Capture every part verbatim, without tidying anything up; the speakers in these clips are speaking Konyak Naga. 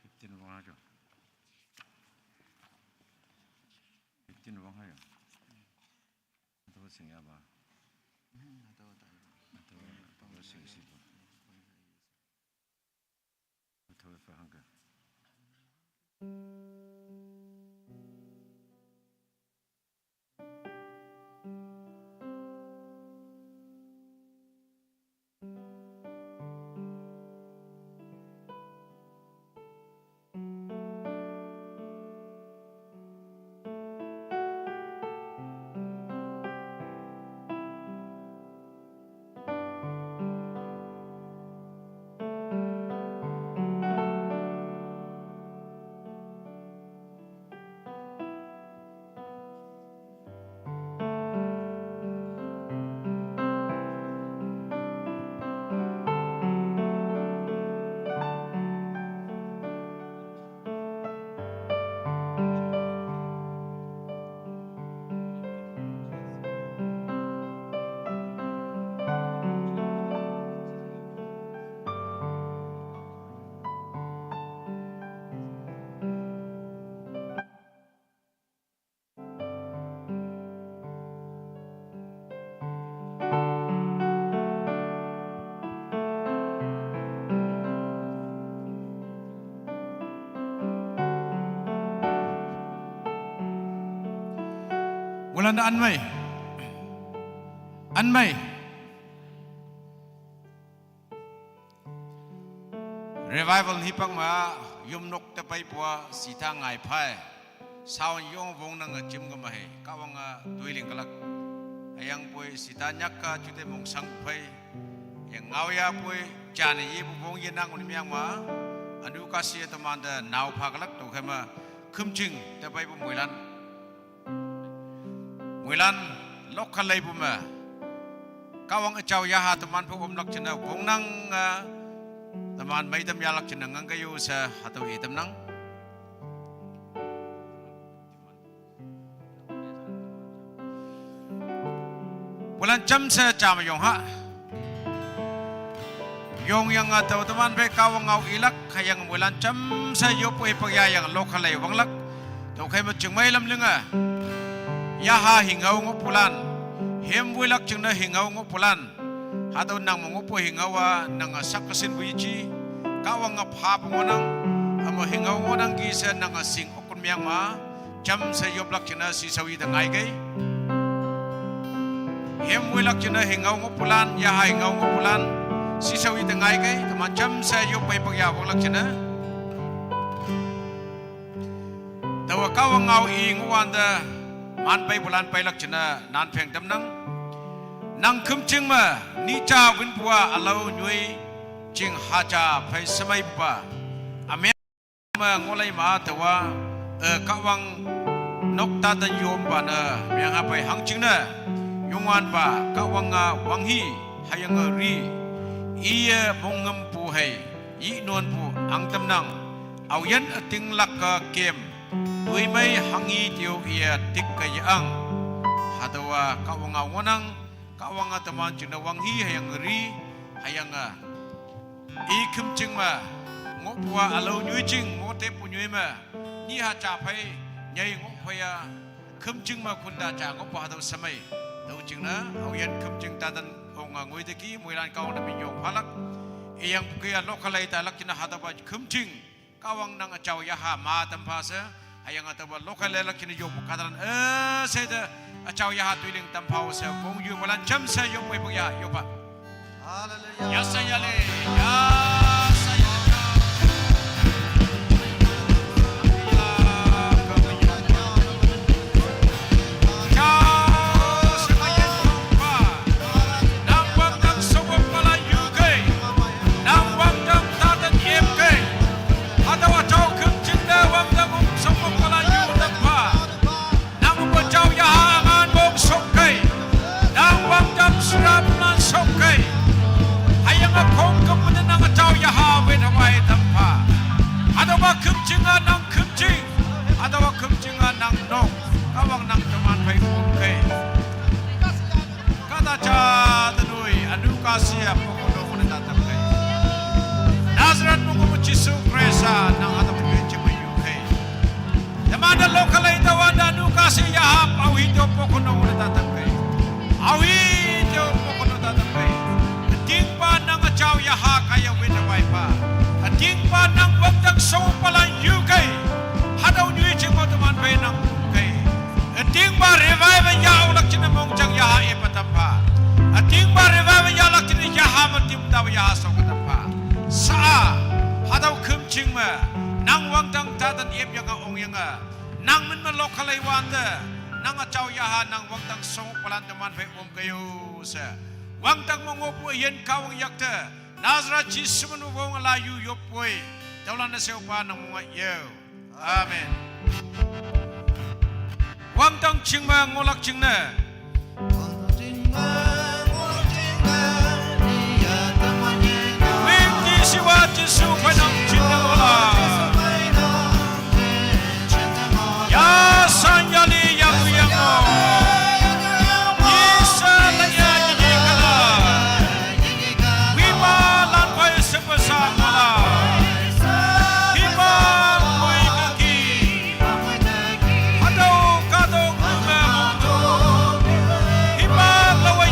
Fifteen wang ha jo. Fifteen wang ha jo. Hatüo shingyapa. Hatüo, hatüo singsipa. Hatüo fa hangke. Moilan te anmei. Anmei. Revival hipak me, yomnok te peipu-a, sita ngai phei. Sound yong wongnange jim kema hei, Kahwange toiling kelak. Hüyangpoi sita nyak-a jute mongsang phei. Yang ngao yapoi, jane yepu wong yenang uni meang ma. Anu kasi-e temante nao pha kelak tüokhei me, khümjing te peipu moilan. Moilan, lokha leipu me. Kahwang üjao yaha teman pho omlak jingne wongnang, ah, teman meitam yahlak jingne ngangkei yo she hatüo itamnang. Moilan jamshe jame yong ha. Yongyange tao teman phei Kahwang ngao ilak, hüyange moilan jamshe yoppu hipak yayange lokha lei wanglak. Tüokhei me chingmei lam linge. Yaha hinghao ngohpulan. Hemwoilak jingne hinghao ngohpulan. Hatüo nang me ngohpu hinghao-a, nange sak keshinpu yeji. Kahwange phapu ngohnang, üme hinghao ngohnangki she nange shing okkon meang ma. Jamshe yoplak jingne shishao ite ngaikei. Hemwoilak jingne hinghao ngohpulan, yaha hinghao ngohpulan, shishao ite ngaikei, teman jamshe yop peipak ya wanglak jingne. Taowa Kahwang ngao i ngohwante, man peipulan peilak jingne nan pheng tamnang. Nang khümjing me, ni ja winpu-a ülao nyoi jing haja phei shemeipupa. Ame me ngohlei ma taowa, eh, Kahwang nok taten yompa ne, meang ha pei hangjingne, Youngwanpa, Kahwange wanghi, hüyange ri, iye mongngempu hei, yihnonpu ang tamnang, aoyin ütinglak-e kem, toimei hanghi tüo iye tik-e ye-ang, hatüowa Kahwang ngao ngohnang, Kahwange teman jingne wanghi hüyange ri, hüyange i khümjing me, ngohpu-a ülao nyoi jing, ngohtepu nyoi me, nyi haja phei, nyei ngoh phei-a, khümjing me khonta ja ngohpu hatüo shemei. Tüo jingne, aoyin khümjing taten onge ngoiteki, moilan Kahwang te minyong phalak. Iyangpu kea lokha lei tailak jingne hatüopa khümjing. Kahwang nang üjao yaha ma tampha she, hüyange hatüopa lokha leilak jingne yoppu kahtalan, eh, she te, üjao yaha toiling tampha-o she, pongyu moilan jamshe yop peipu ya, yopa. Hallelujah. Yasa yale, yasa yale. Nang wangdang shongwok palan yukei. Nang wangdang taten yemkei. Hatüowa jao khümjing te wangdang shongwok palan yu tampha. Nang üjao yaha angan mong shokkei. Nang wangdang shirapulan shokkei. Hüyange khongküm me nang üjao yaha wetawai tampha. Hatüopa khümjing-a nang khümjing. Hatüopa khümjing-a nang nok. Kahwang nang teman phei omkei. Kahta ja tenoi, ünu kasi-a pokno Nazareth mung Jisu Khrista nang hatüo me chingme yu khei. Teman te local ita wante nu ka she yahap aohi tüo pokhono ne ta tang khei. Aohi tüo pokhono ta tang khei. Ütingpa nang üjao yaha kaiye winte waipha. Ütingpa nang wangdang shongpalan yu khei. Hatüo nyoi jingmo teman phei nang khei. Ütingpa revival yahlak jingne mongjang yaha ipa tampha. Ütingpa revival yahlak jingne yaha me tim taowe yaha shong tampha. Sa, hatüo khümjing me, nang wangdang taten ipyange ongyange. Nang min me lok khalei wante, nang üjao yaha nang wangdang shongpalan teman phei om kei-o she. Wangdang me ngohpu üyin Kahwang yakte, Nazareth Jesu min me wong üla yu yoppoi, tüolan-e sheopa nang monga yo. Amen. Wangdang jing me ngohlak jingne. Mingti shiwa Jesu peinang jinne ngohlak. Ya san yali yang yang o. Isa lanya jiji kala. Wipa lan phei shepe sa ngohlak. Hipa poi kaki. Hatüo kahtoknyu me mongto. Hipa laowe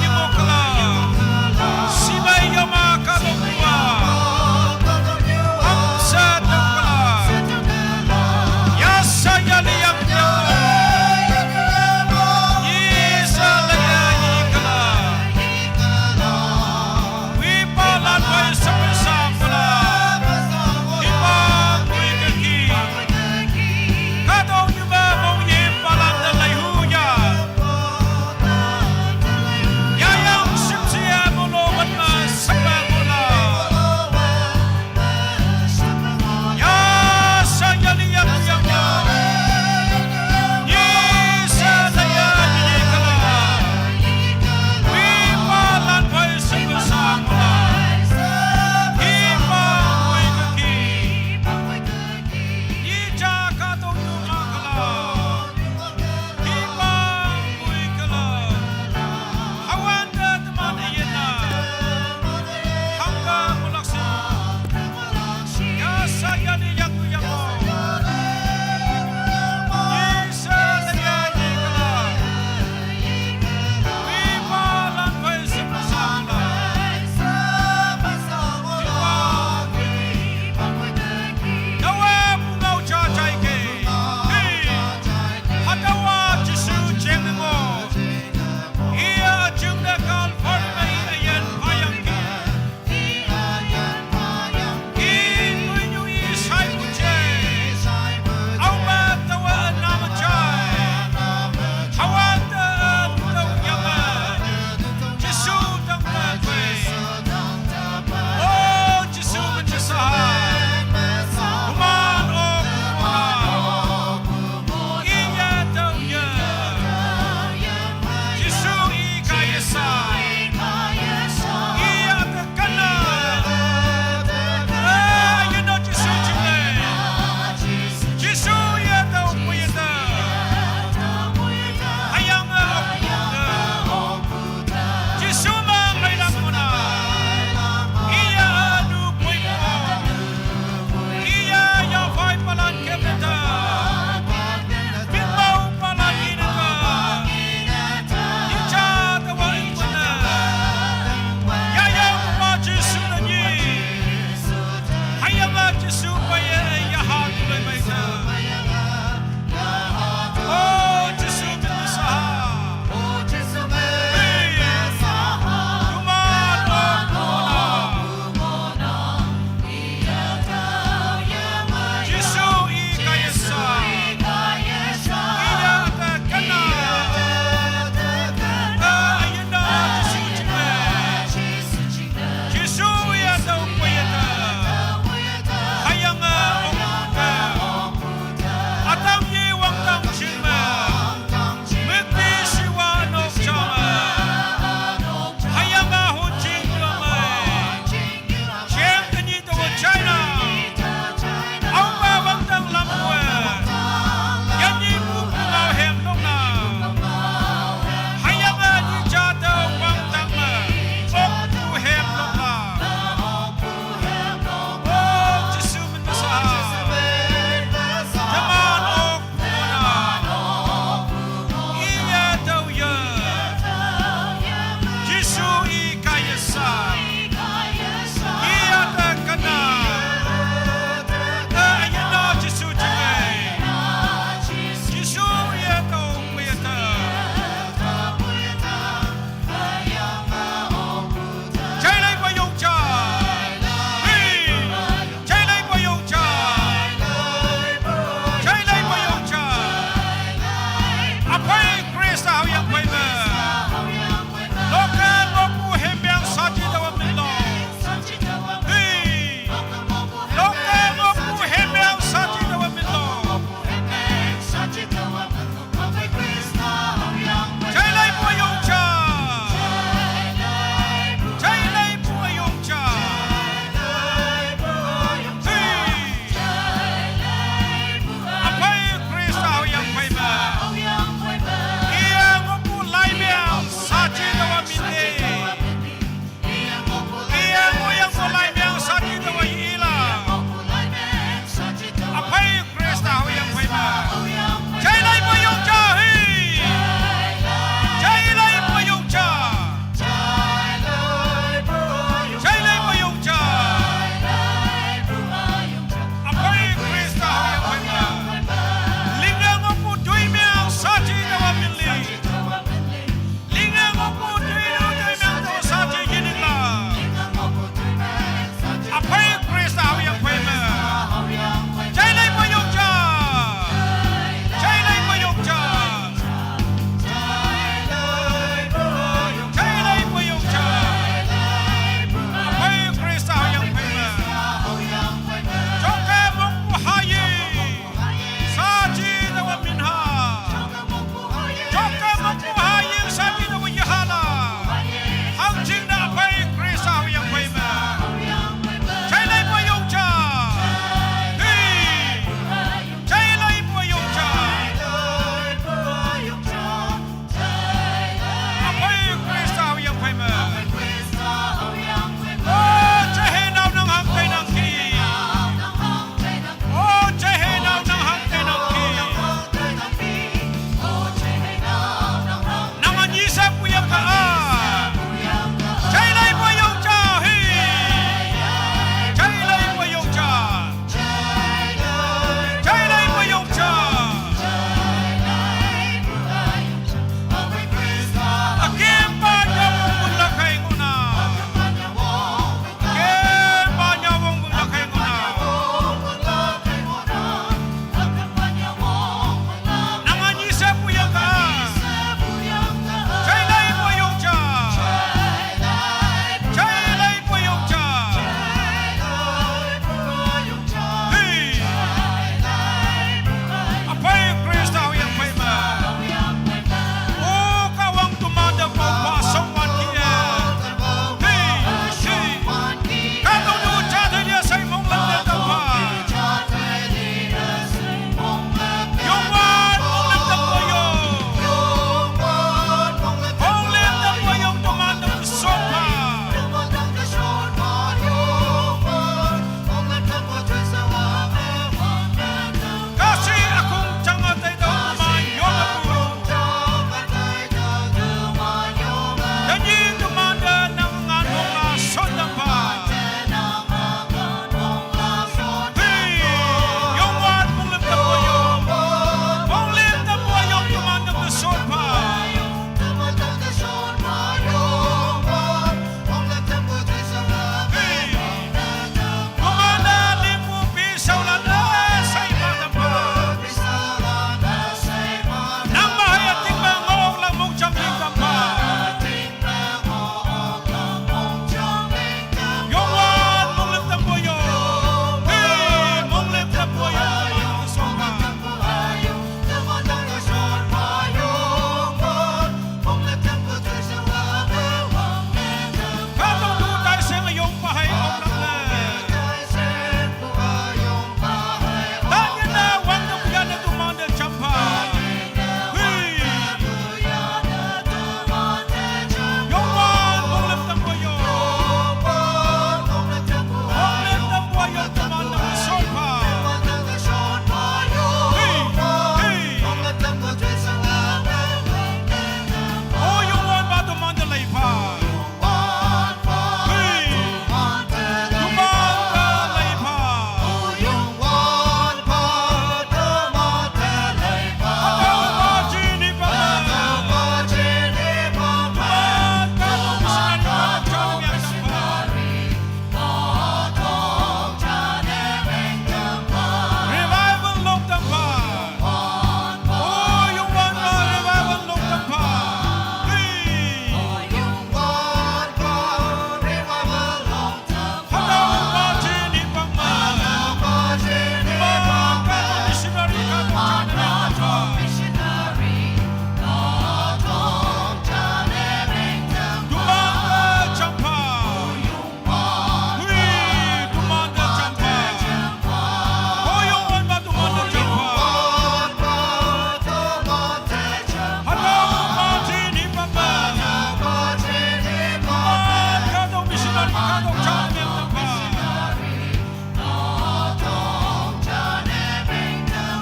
가독자 맹tampa.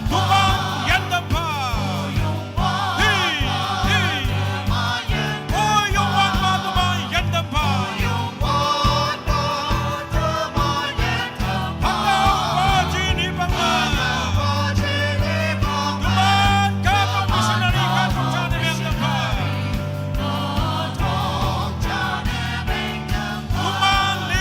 동방 얀tampa. 히, 히. 오, 영광 마 동방 얀tampa. 반가운 거지 니 방문. 동방 가족 미션나리 가독자 맹tampa. 동방 리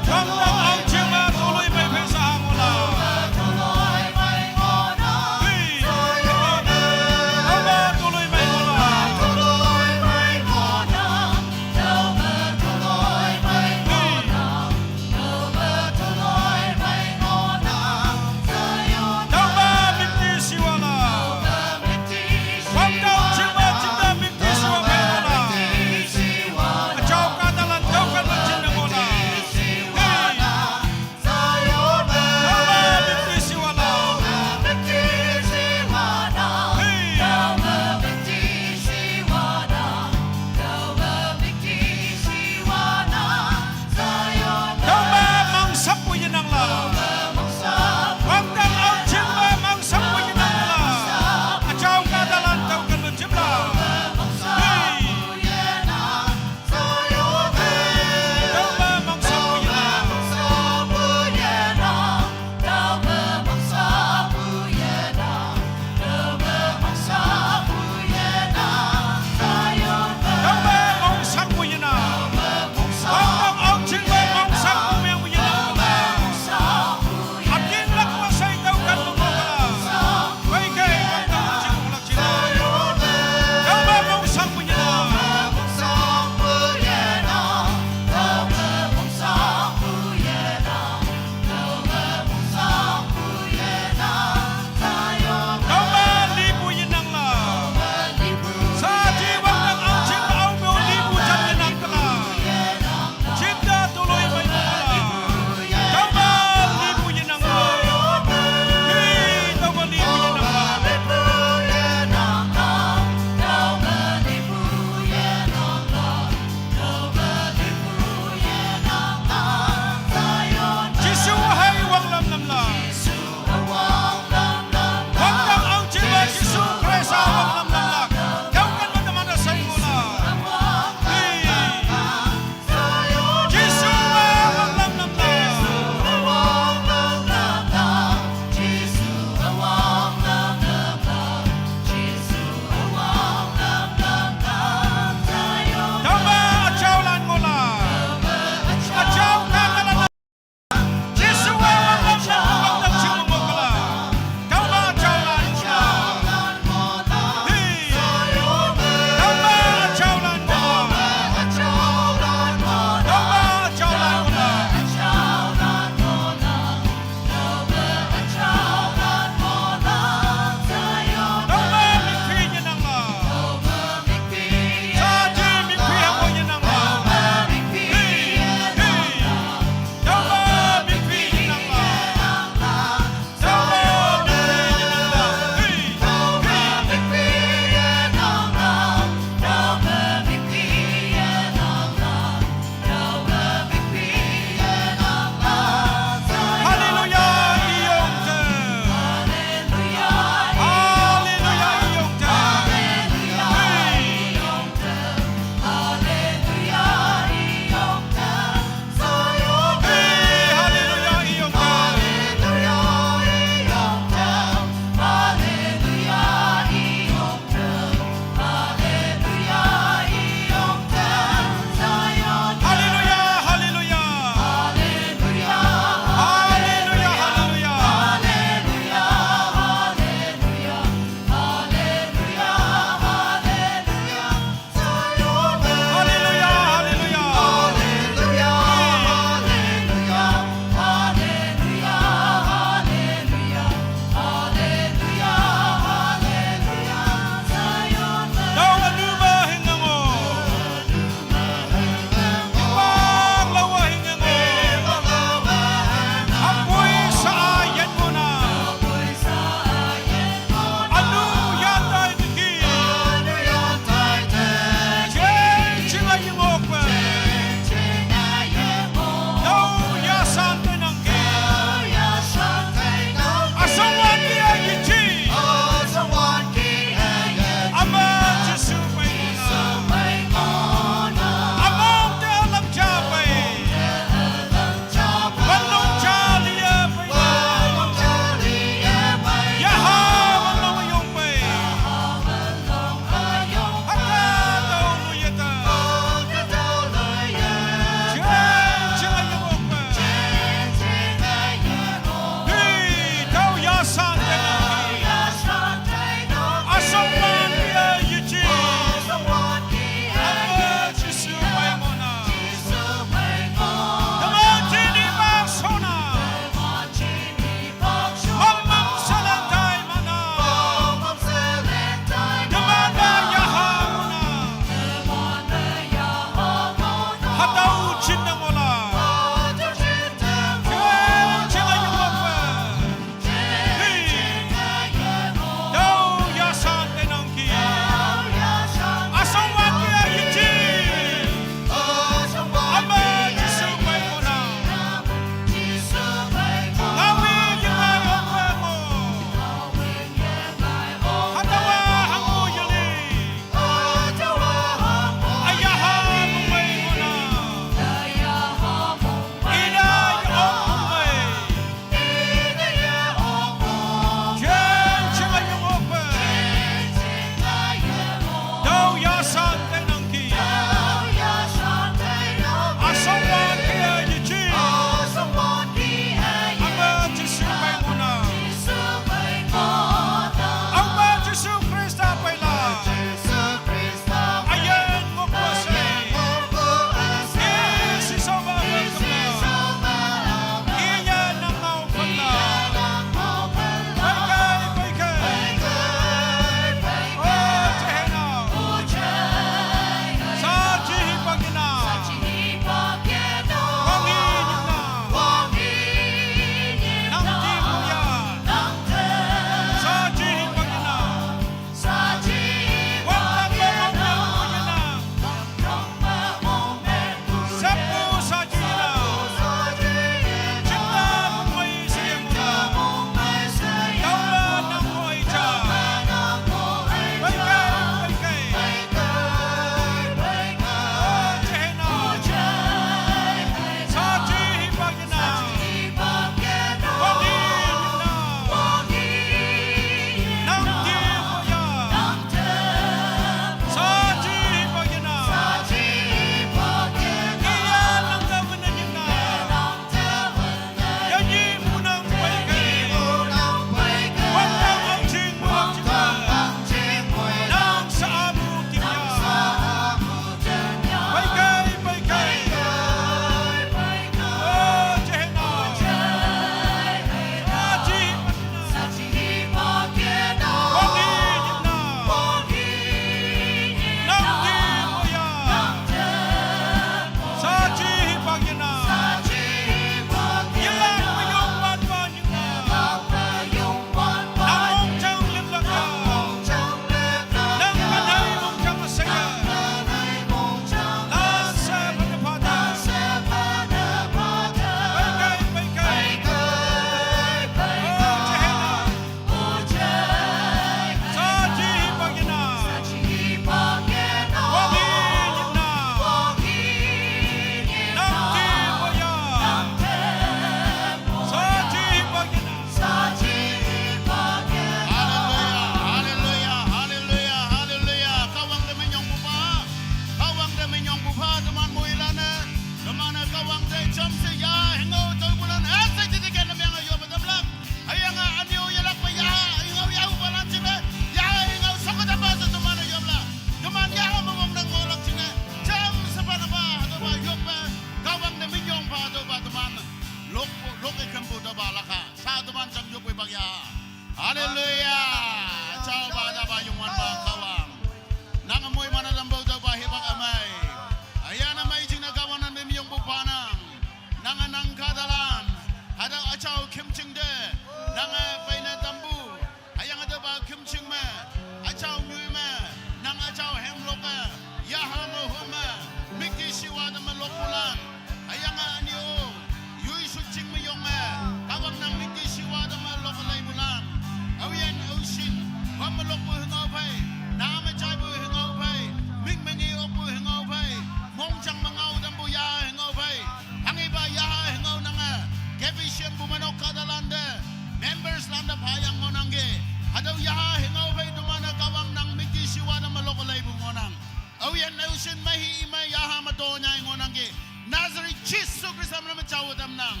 Aoyin aoshin meihi imei yaha me tonyai ngohnangki. Nazareth Jesu Khrista me me jao tamnang.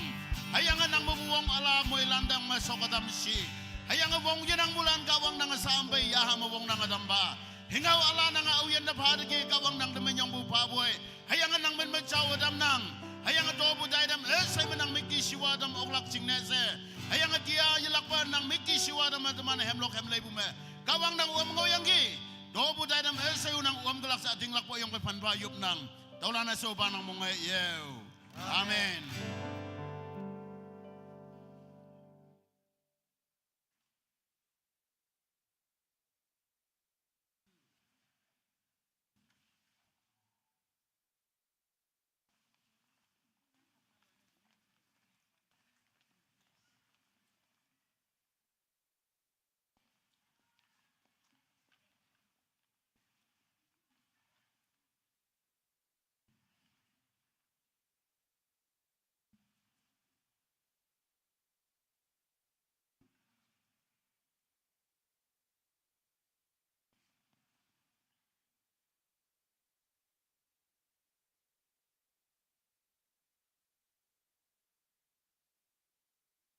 Hüyange nang mepu wong üla moilan tang me sok ütam shi. Hüyange wong yenang mulan Kahwang nang sam pei yaha me wongnang ütampa. Hüngao üla nange aoyin te phateki Kahwang nang te minyongpu phapoi. Hüyange nang min me jao tamnang. Hüyange topu taitam üshei me nang miki shiwa tam oklak jingne she. Hüyange tia yelakpa nang miki shiwa tam me teman hemlok hemleipu me Kahwang nang om ngohyangki. Topu taitam üshei-o nang om kelak she ütinglakpa yong pei phanpa yopnang. Tüolan-e shopa nang mong-e yeo. Amen.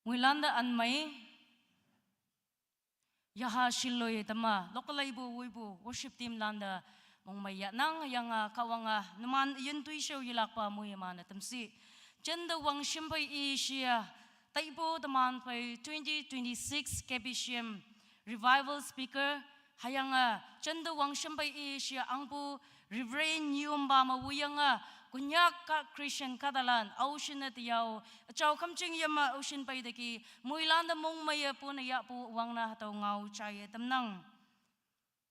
Moilante anmei, yaha shiloi tama, local leipu woipu worship team lante mongmei yahnang, hüyange Kahwange numan üyin toishao yelakpa moiman-e tamshi. Jinte wangshim phei i shia, taipu teman phei twenty twenty-six K B C M Revival Speaker, hüyange jinte wangshim phei i shia angpu Reverend Nyumba me woiyange Konyak ka Christian kahtalan aoshinne teyao, üjao khümjing yeme aoshin peiteki, moilante mongmeiye pone yahpu wangne hatüo ngao jaiye tamnang.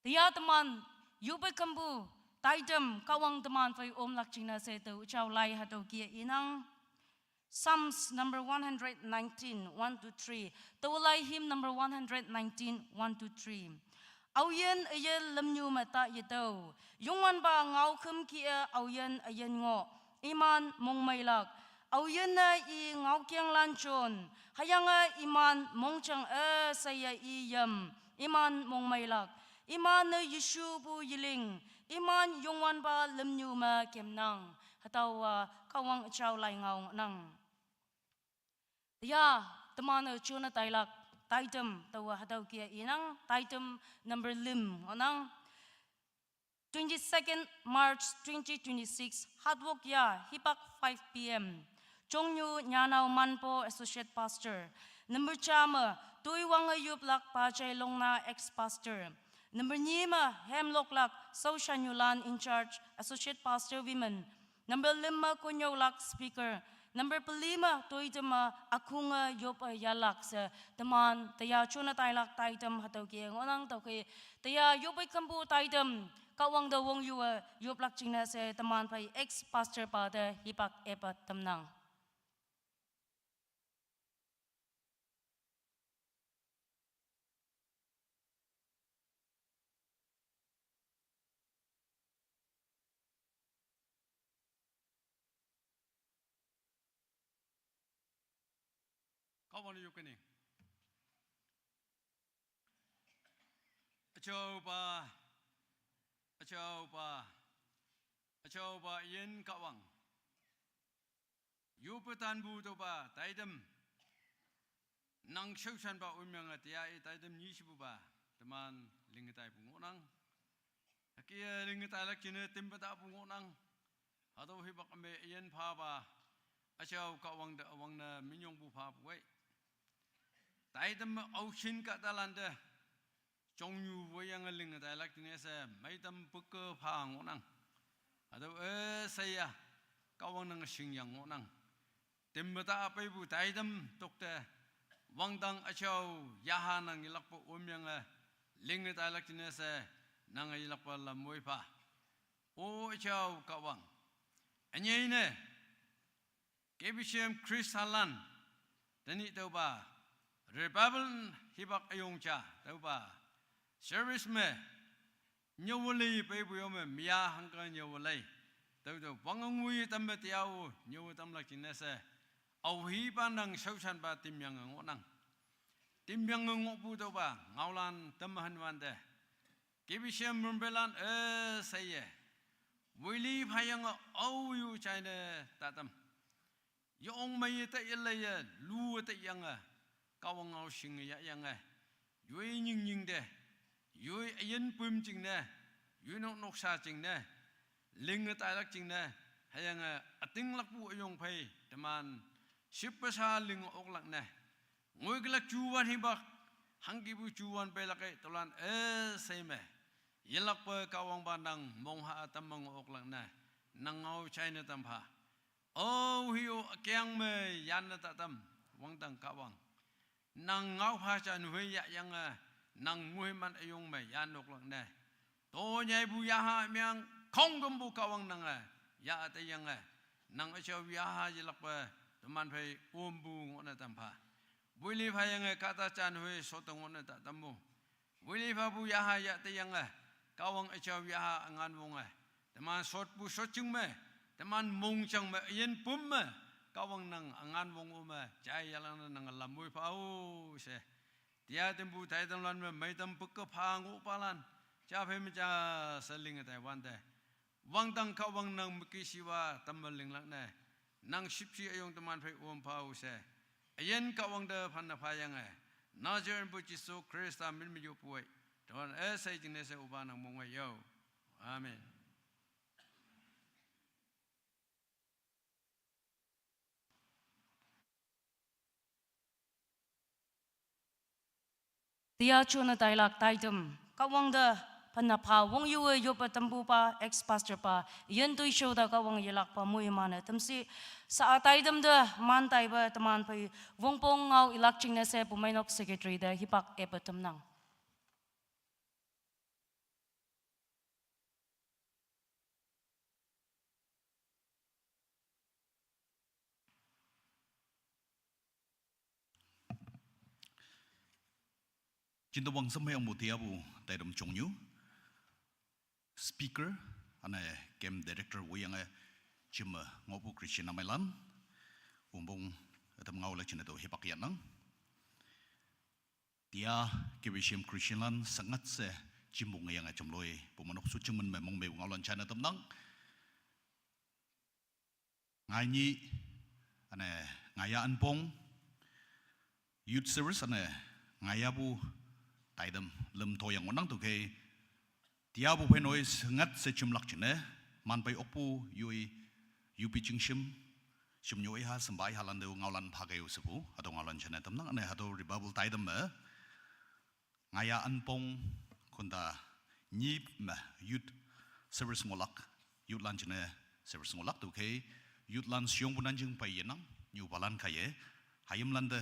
Teya teman, yoppe kümpu, taitam Kahwang teman phei omlak jingne she tao üjao lai hatüo kih-e inang. Psalms number one hundred nineteen, one to three. Tüo lai hymn number one hundred nineteen, one to three. Aoyin üyin lümnyu me ta yetüo. Youngwanpa ngaokhüm kih-e aoyin üyin ngoh. Iman mongmeilak. Aoyinne i ngaokenglan jon. Hüyange iman mongjang üsheiye i yam. Iman mongmeilak. Iman-e yeshupu yeling. Iman Youngwanpa lümnyu me kemnang. Hatüowa Kahwang üjao lai ngao ngohnang. Teya, teman-e jone tailak, taitam, taowa hatüo kih-e inang, taitam number lüm ngohnang. Twenty-second March twenty twenty-six, hatwok ya, hipak five P M. Chongnyu Nyanao Manpo Associate Pastor. Number ja me, toiwange yoplak Pajai Longna ex-pastor. Number nyi me, hemloklak Shaoshan Yulan in charge Associate Pastor Women. Number lüm me konnyüolak speaker. Number peli me toitam me ükhunge yoppe yahlak she teman teya jone tailak taitam hatüo kih-e ngohnang tüokhei. Teya yoppe kümpu taitam Kahwang te wongyuwe yoplak jingne she teman phei ex-pastor pa te hipak epa tamnang. Kahwang yop kene. Üjaopa, üjaopa, üjaopa üyin Kahwang. Yoppe tanpu tüopa taitam. Nang shaoshanpa omyange teya i taitam nyi shepupa teman linge taipu ngohnang. Hüke linge tailak jingne timpe tapu ngohnang. Hatüo hipak me üyin phapa, üjao Kahwang te üwangne minyongpu phapu ei. Taitam me aoshin kahtalante, chongnyu woiyange linge tailak jingne she meitam püke pha ngohnang. Hatüo üsheiya, Kahwang nang shingyang ngohnang. Timpe ta peipu taitam tokte, wangdang üjao yaha nang yelakpe omyange, linge tailak jingne she, nange yelakpe lam woipha. O üjao Kahwang. Ünyei ne, K B C M Christianlan, tenyih tüopa, revival hipak üyong ja, tüopa, service me, nyüwe lei peipu yo me, mia hangke nyüwe lei. Tüo tüo, wangngoi tamme teya-o, nyüwe tamlak jingne she, aohipa nang shaoshanpa timyange ngohnang. Timyange ngohpu tüopa, ngaolan tamme hanwante. K B C M Mongpeilan üsheiye. Wili phayange, au yu china tatam. Yong mei te yele ye, lu te yange, Kahwang ngao shing ya yange. Yui nying nying de, yui ayin pum jingne, yui nok nok sha jingne, ling tailak jingne, hüyange atinglakpu üyong phei, teman, shippa sha ling oklak ne. Ngoi kelak juwan hibak, hangkipu juwan peilak e, tolan e sei me. Yelakpe Kahwangpa nang mongha tammang oklak ne, nang ngao china tampha. O hiyo akyang me yanne tatam, wangdang Kahwang. Nang ngao pha jan hui ya yange, nang ngui man üyong me yan oklak ne. To nyaipu yaha miang, khongkümpu Kahwang nange, ya te yange. Nang üjao yaha yelakpe, teman phei ompu ngohne tampha. Wili phayange kahta jan hui sote ngohne tatampu. Wili phapu yaha ya te yange, Kahwang üjao yaha angan wonge. Teman sotpu sot jing me, teman mongjang me, üyin pum me, Kahwang nang angan wong o me, jai yalang nang lam woi phao she. Tia tempu taitamlan me, meitam pükke pha ngohpalan, ja phei me ja seling taiwan te. Wangdang Kahwang nang meki shiwa tamme linglak ne. Nang shipshi üyong teman phei om phao she. Üyin Kahwang te phanne phayange. Nazareth pu Jesu Khrista min me yopu wei. Teman e sei jingne she opa nang mong wei yo. Amen. Tia chuna tailak taitam. Kahwang te phanne pha wong yu e yoppe tampupa, ex-pastor pa, yin tui shao te Kahwang yelakpa muimane tamsi, sa taitam te man taipe teman phei wongpong ngao ilak jingne she pu meinok secretary te hipak epe tamnang. Jintewang semhüyangpu tiapu taidem chongnyu. Speaker, ane camp director woiyange jimme ngohpu Christian ameilan. Wongpong ütam ngaole jingne tüo hipak yahnang. Tia K B C M Christian lan sengat she jimpu ngeyange jamloi, pu menok su jingmen me mongmeipu ngaolan china tamnang. Ngai nyi, ane, ngaiya anpong, youth service ane, ngaiyapu taidem lüm toyang ngohnang tüokhei, tiapu phei noi sengat she jimlak jingne, man pei okpu yoi, yupi jingshim, shimnyu iha, semba iha lante ngaolan phakei-o shepu, hatüo ngaolan china tamnang, ane hatüo revival taidem me, ngaiya anpong konta nyi me youth service ngohlak, youth lan jingne service ngohlak tüokhei, youth lan sheyongpu nan jing pei yenang, nyupalan kaiye, hayimlante,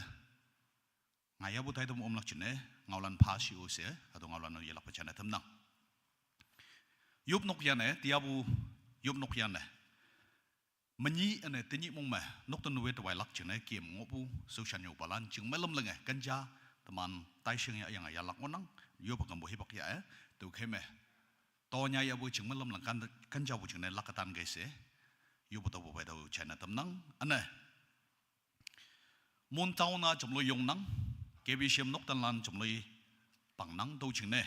ngaiyapu taidem omlak jingne, ngaolan pha shi-o she, hatüo ngaolan-o yelakpe china tamnang. Yop nok yanne, tiapu yop nok yanne. Menyih üne tenyih mong me, nokten we tewailak jingne kem ngohpu, shaoshan nyupalan jingme lam lenge, kenja, teman, taishing ya yange yalak ngohnang, yopa kampu hipak ya e, tüokhei me. Tonya yapu jingme lam leng kan, kenjapu jingne lak katan kei she, yopu tüopu pei tüo china tamnang, üne. Mon town-a jamloi yongnang, K B C M noktenlan jamloi pangnang tüo jingne.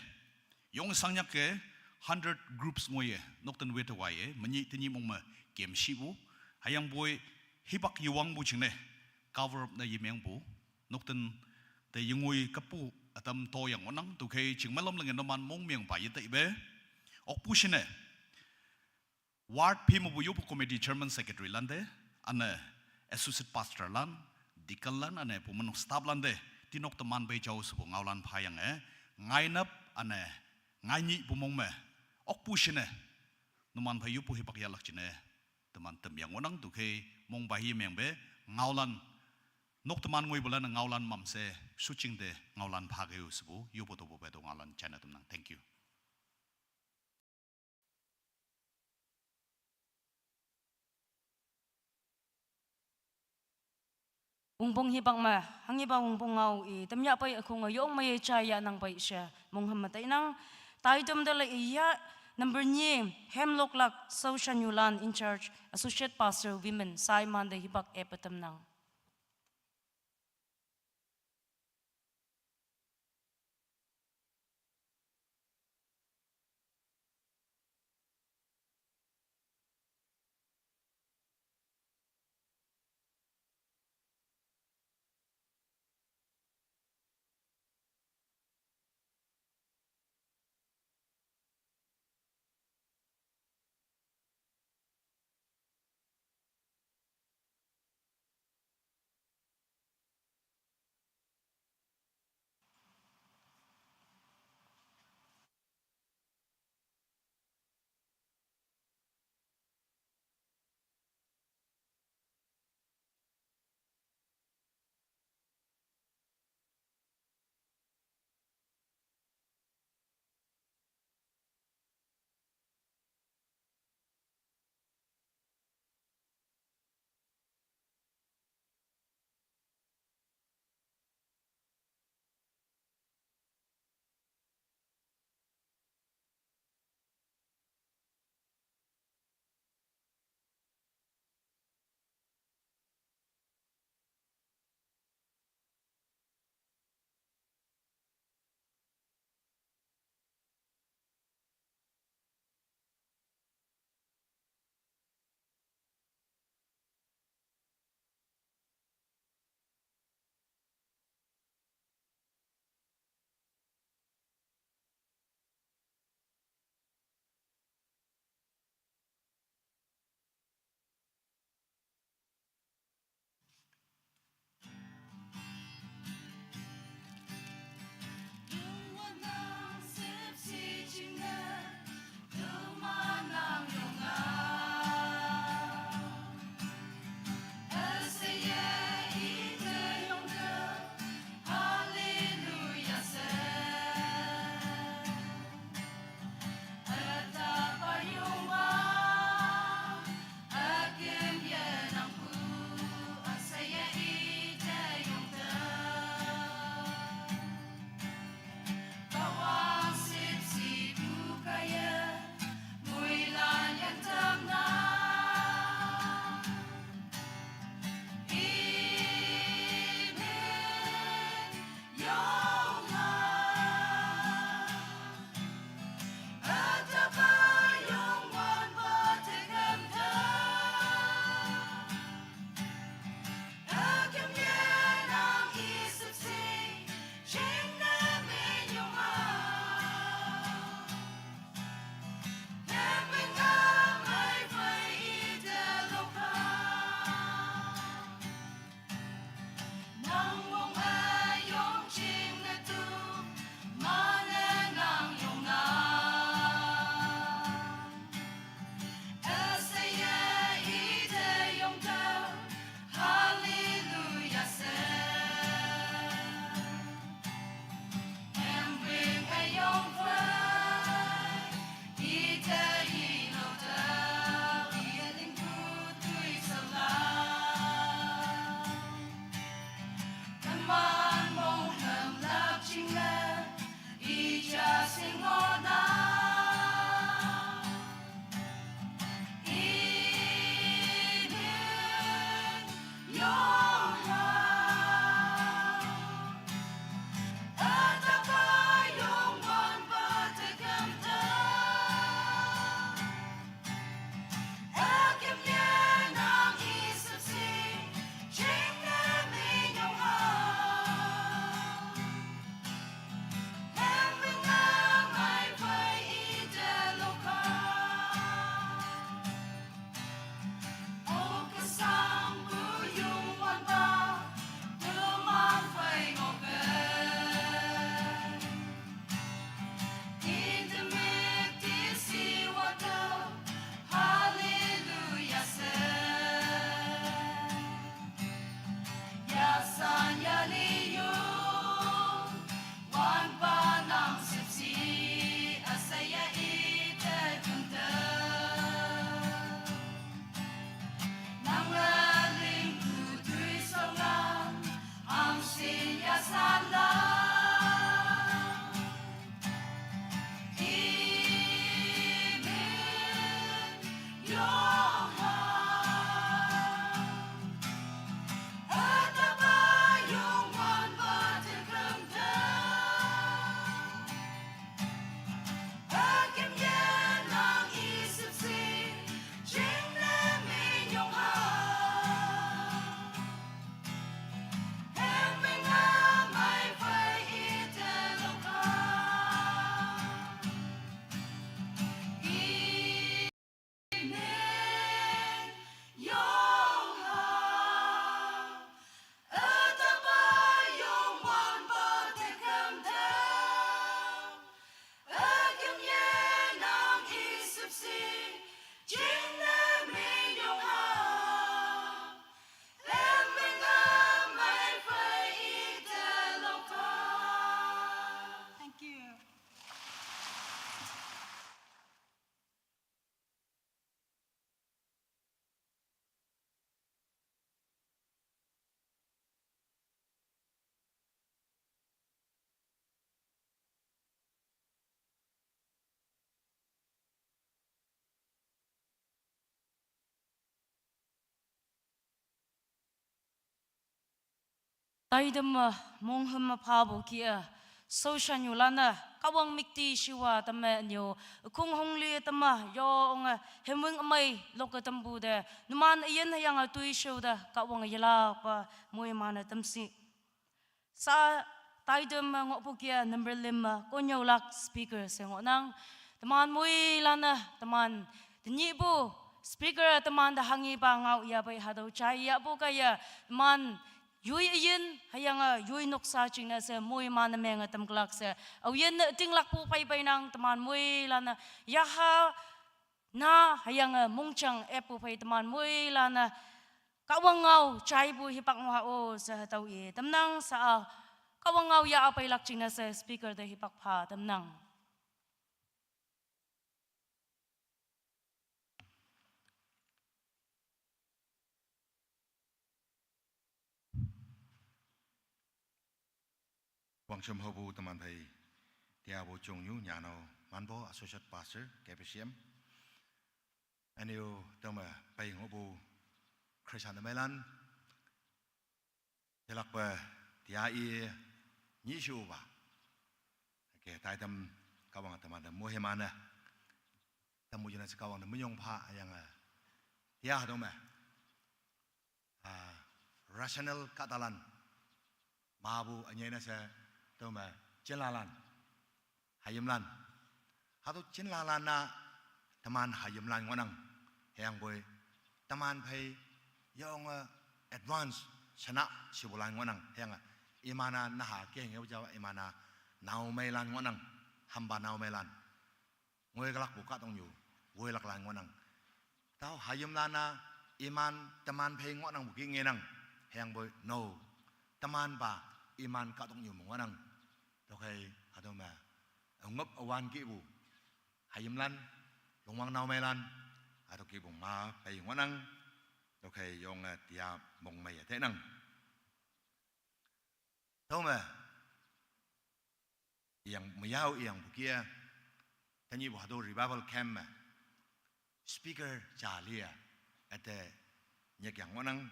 Yong sangnyake hundred groups ngoiye, nokten we tewaiye, menyih tenyih mong me kem shipu, hüyangpoi hipak yewangpu jingne, cover up ne yemengpu, nokten te yengoi kepu ütam toyang ngohnang, tüokhei jingme lam lenge numan mongmengpa yetaipe, okpu shine. Ward phei mepu yopu committee chairman secretary lante, üne associate pastor lan, deacon lan, üne pu menok staff lante, tinok teman pei jao shepu ngaolan phayange, ngainap, üne, ngainyihpu mong me, okpu shine, numan phei yopu hipak yahlak jingne, teman temyang ngohnang tüokhei, mongpa yemengpe, ngaolan, nok teman ngoipulan ngaolan mamshe, shuching te ngaolan phakei-o shepu, yopu tüopu pei tüo ngaolan china tamnang. Thank you. Wongpong hipak me, hanghipa wongpong ngao i, temyah pei ükhong yong mei jai yahnang pei she, mongham me tainang, taitam te le i ya, number nyi, Hemloklak, shaoshan nyulan in charge, associate pastor women, shaimante hipak epe tamnang. Taidam, eh, mongham, eh, phabu ki, eh, soshanyu lana, Kahwang mikti shiwa tama nyo, kung hongli tama, yo ong, eh, hemwing amai, loka tambu de, numan ayan hayang, eh, tui sho de, Kahwang yala pa, mui mana tamsi. Sa taidam, eh, ngopu kia number lima, konyo lak speaker se ngonang. Teman mui lana, teman, tenyibu, speaker teman da hangi ba ngau ya bai hadau chai ya bu kaya, teman, yui ayin, hayang, eh, yui noksa chingna se, mui mana meng, eh, tamklak se. Au yin, eh, tinglak pu pai bai nang, teman mui lana, yaha, na hayang, eh, mungchang, eh, pu pai teman mui lana, Kahwang ngau, chai bu hipak ngwa o, se hatau i, tamnang sa, Kahwang ngau ya apai lak chingna se, speaker de hipak pha, tamnang. Wangcham hobu teman pai, tia bo chungyu nyano, manbo associate pastor, K P C M. Anyo tama pai ngobu Christian mailan, yalak pa tia i nyi shu ba. Oke, taidam Kahwang teman da muhe mana. Tamu jina se Kahwang da menyong pha hayang, eh, tia dong ma. Ah, rational katalan. Mabu anyai na se toma chinlalan. Hayimlan. Hatu chinlalan na teman hayimlan ngonang. Hayang boi teman pai yong, eh, advance sana sibulan ngonang. Hayang, eh, imana naha ke nge ujawa imana naumailan ngonang. Hamba naumailan. Ngoi kalak bu katong yu, woi lak lan ngonang. Tau hayim lana iman teman pai ngonang bu ki ngenang. Hayang boi no. Teman ba iman katong yu ngonang. Tokai atau ma. Ngop awan ki bu. Hayim lan, lungwang naumailan. Atau ki bu ma pai ngonang. Tokai yong, eh, tia mong mai ya tenang. Tau ma. Iyang mayau iyang bukia, tanyi bu hado revival camp ma. Speaker jalia, ate nyek yang ngonang,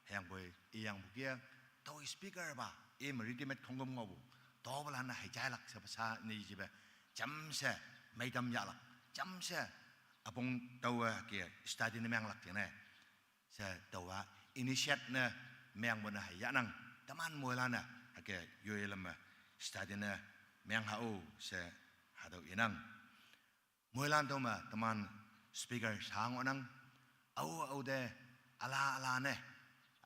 hayang boi iyang bukia, tau speaker ba, i ma readymade khonggum ngobu, tau balana hai jailak sa basa ni jiba, jam se, maidam yalak, jam se, apong tau, eh, kia, study ni menglak jene. Se tawa initiate ne meng bona hai yanang teman moilana hake yoi lama study ne meng hau se hadau inang. Moilan toma teman speaker sang onang au au de ala ala ne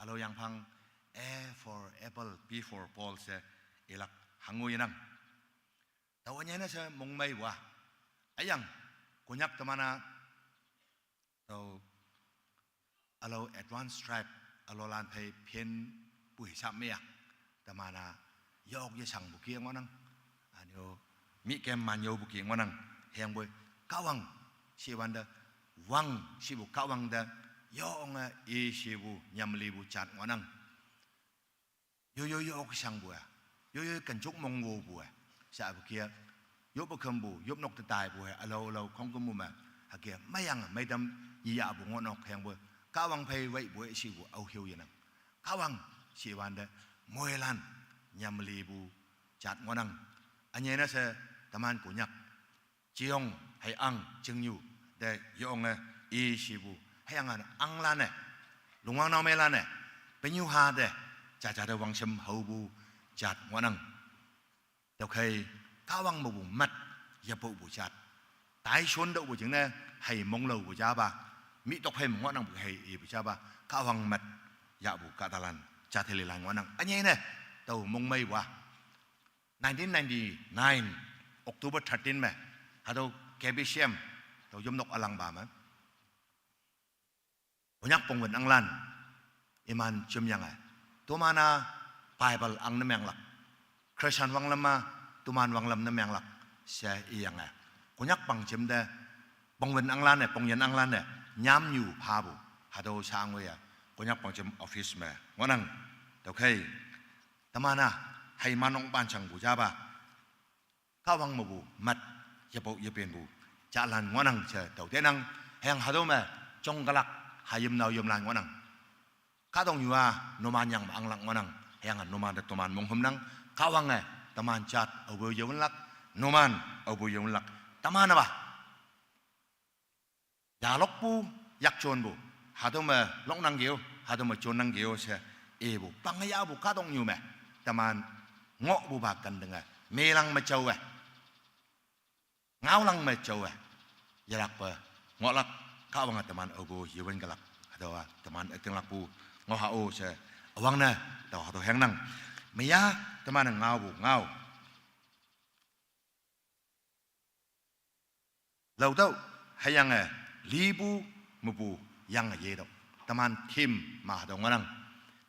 alo yang pang A for apple, P for Paul se ilak hangu inang. Tawa nyene se mongmai wa ayang Konyak temana Tau alo advance tribe alo lan phei phin pu hisap mea. Tamana yok ye sang buki ngonang. Anyo mi kem manyo buki ngonang. Heng boi kawang si wanda wang si bu kawang da yo nga i si bu nyamli bu chat ngonang. Yo yo yo ok sang bua. Yo yo kan juk mong wo bua. Sa bu kia. Yo bu kham bu, yo nok ta tai bua. Alo alo khong kum bu ma. Ha kia mayang maidam yi ya bu ngonok heng bu. Kawang phei wei bu si bu au hiu yanang. Kawang si wanda moilan nyamli bu chat ngonang. Anyena se taman Konyak. Chiong hai ang chingyu de yong e i si bu hai ang an ang lan e lungwang nau me lan e penyu ha de cha cha de wang sem hau bu chat ngonang. Tau khai kawang bu bu mat ya bu bu chat tai shon dau bu jing ne hai mong lau bu ja ba mi tok hai mong ngonang bu hai i bu ja ba kawang mat ya bu ka talan cha theli lan ngonang anyai ne tau mong mai wa. Nineteen ninety-nine, October thirteen me, hado K B C M, tau yom nok alang ba me. Konyak pongwen anglan, iman chum yang ai. Tumana Bible ang ne menglak. Christian wanglam ma, tuman wanglam ne menglak, se i yang ai. Konyak pang chim de, pongwen anglan e, pongyen anglan e, nyam nyu pha bu, hado sang we ya. Konyak pang chim office me, ngonang, tau khai. Tamana hai manong ban chang bu ja ba. Kawang ma bu mat ya pau ya pen bu. Cha lan ngonang cha tau tenang. Heng hado ma chong kalak hayim nau yom lan ngonang. Ka dong yua no man yang ma ang lak ngonang. Hüyange numan te toman monghümnang, Kahwange teman jat aope yewünlak, numan aope yewünlak, teman-e pa yalokpu yakjonpu, hatüo me loknangkeo, hatüo me jonnangkeo she ipu, pange yahpu kahtoknyu me, teman ngohpupa kentenge, melang me jaowe, ngaolang me jaowe, yelakpe ngohlak, Kahwange teman aopu yewün kelak, hatüowa teman ütinglakpu ngoh ha-o she, üwangne tao hatüo hüyangnang. Meya teman-e ngaopu ngao laotüoh, hüyange lipu mepu yange yetüoh. Teman theme me hatüo ngohnang.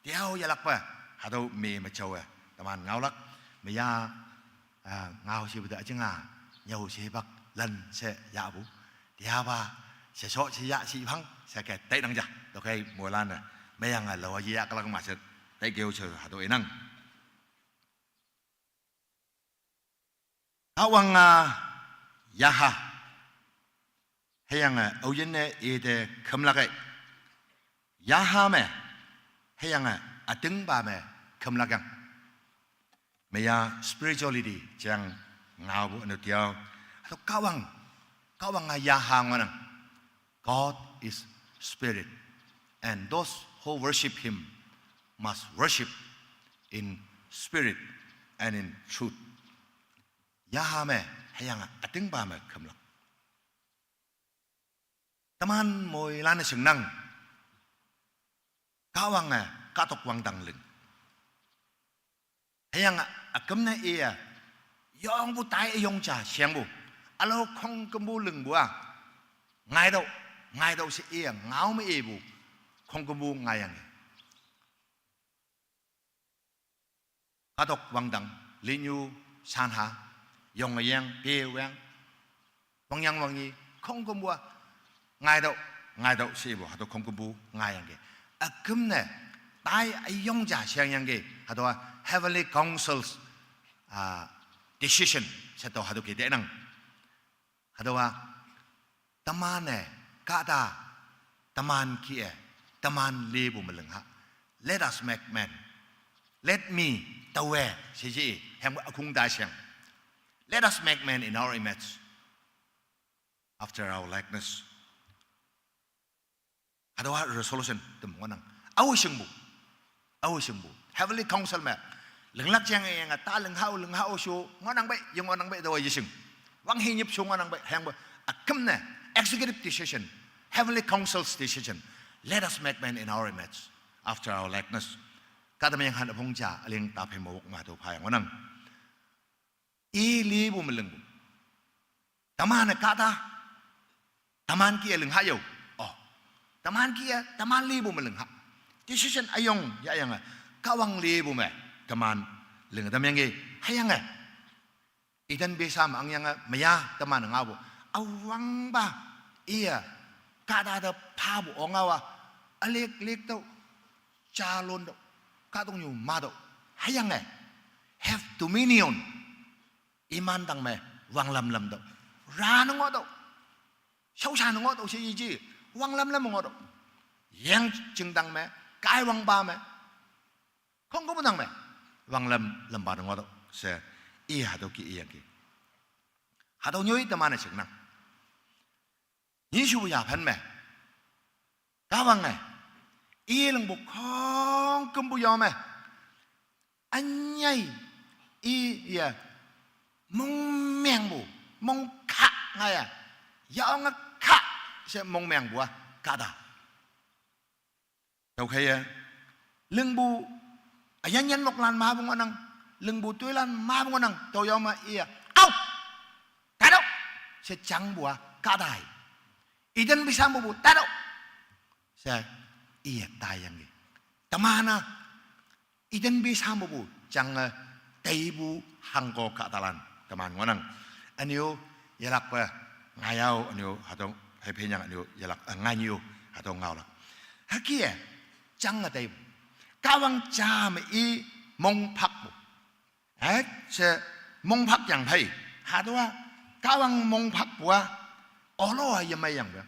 Tüo yelakpe hatüo me me jaowe teman ngaolak, meya, ah, ngao shipu te üjinga, nyüo shepak lan she yahpu. Tüopa, shesho she yah shiphang she ke tainang ja. Tüokhei moilan-e, meyange laowa yeyah kelak ma she, taikeo she hatüo inang. Kahwang-a yaha, hüyange aoyinne ite kümlak-e, yaha me, hüyange ütingpa me kümlak yang. Meya spirituality jang ngaopu ünu tüo, hatüo Kahwang, Kahwang-a yaha ngohnang. God is spirit, and those who worship him must worship in spirit and in truth. Yaha me, hüyange ütingpa me kümlak. Teman moilan-e shingnang, Kahwange kahtok wangdang ling, hüyange üküm ne iye yongpu tai üyong ja shengpu, ülao khongkümpu lingpu-a, ngaitüoh, ngaitüoh she iye ngao me ipu, khongkümpu ngaiyangki. Kahtok wangdang, linyu, shanha, yongyang, pewang, wangyang wangnyi, khongkümpu-a, ngaitüoh, ngaitüoh she ipu, hatüo khongkümpu ngaiyangki. Üküm ne tai üyong ja shengyangki, hatüowa heavenly councils, ah, decision she tüo hatüo ke tenang. Hatüowa, teman-e kahta, teman kih-e, teman lipu me ling ha. Let us make man. Let me, taowe she ji, hüyangpu ükong ta sheng. Let us make man in our image, after our likeness. Hatüowa resolution tem ngohnang. Ao shingpu, ao shingpu heavenly council me linglak jang yange ta ling hao, ling hao sho ngohnang pei, ye ngohnang pei, tüowa yeshing. Wanghe nyip sho ngohnang pei, hüyangpu üküm ne executive decision, heavenly council's decision. Let us make man in our image, after our likeness. Kahta me yanghan üpong ja, üling ta phei me wok me hatüo phayang ngohnang. I lipu me lingpu, teman-e kahta, teman kih-e ling ha yo. Oh, teman kih-e teman lipu me ling ha. Decision üyong yahyange, Kahwang lipu me teman ling tamyangki. Hüyange Eden pesha me angyange meya teman ngaopu, üwangpa iye kahta te phapu ongao-a, ülick lick tüoh, jalon tüoh, kahtoknyu ma tüoh, hüyange have dominion, iman dang me wanglam lam tüoh, rane ngoh tüoh, shaoshan ngoh tüoh she yeji, wanglam lam ngoh tüoh, yeng jingdang me, kaiwangpa me, khongkümpu dang me wanglam lampa ne ngoh tüoh she, i hatüo kih iyangki. Hatüo nyoi teman-e shingnang. Nyishupu yaphan me, Kahwange i lingpu khongkümpu yo me, ünyei iye mongmengpu, mongkah ngaiye, yaonge kah she mongmengpu-a kahta. Tüokheiye, lingpu üyin yin moklan mepu ngohnang, lingpu toilan mepu ngohnang, tüo yao me iye, ao, taitüoh she jangpu-a kahta-i, Eden pesha mepu taitüoh she iye taiyangki. Teman-a Eden pesha mepu jange teipu hangko kahtalan teman ngohnang. Ünyo yelakpe ngaiao, ünyo hatüo hei phenyang, ünyo yelak, eh, ngainyu hatüo ngaolak. Hüke-e, jange teipu, Kahwang ja me i mongphakpu, eh, she mongphak yang phei, hatüowa Kahwang mongphakpu-a, olo-a yemeiyangpe,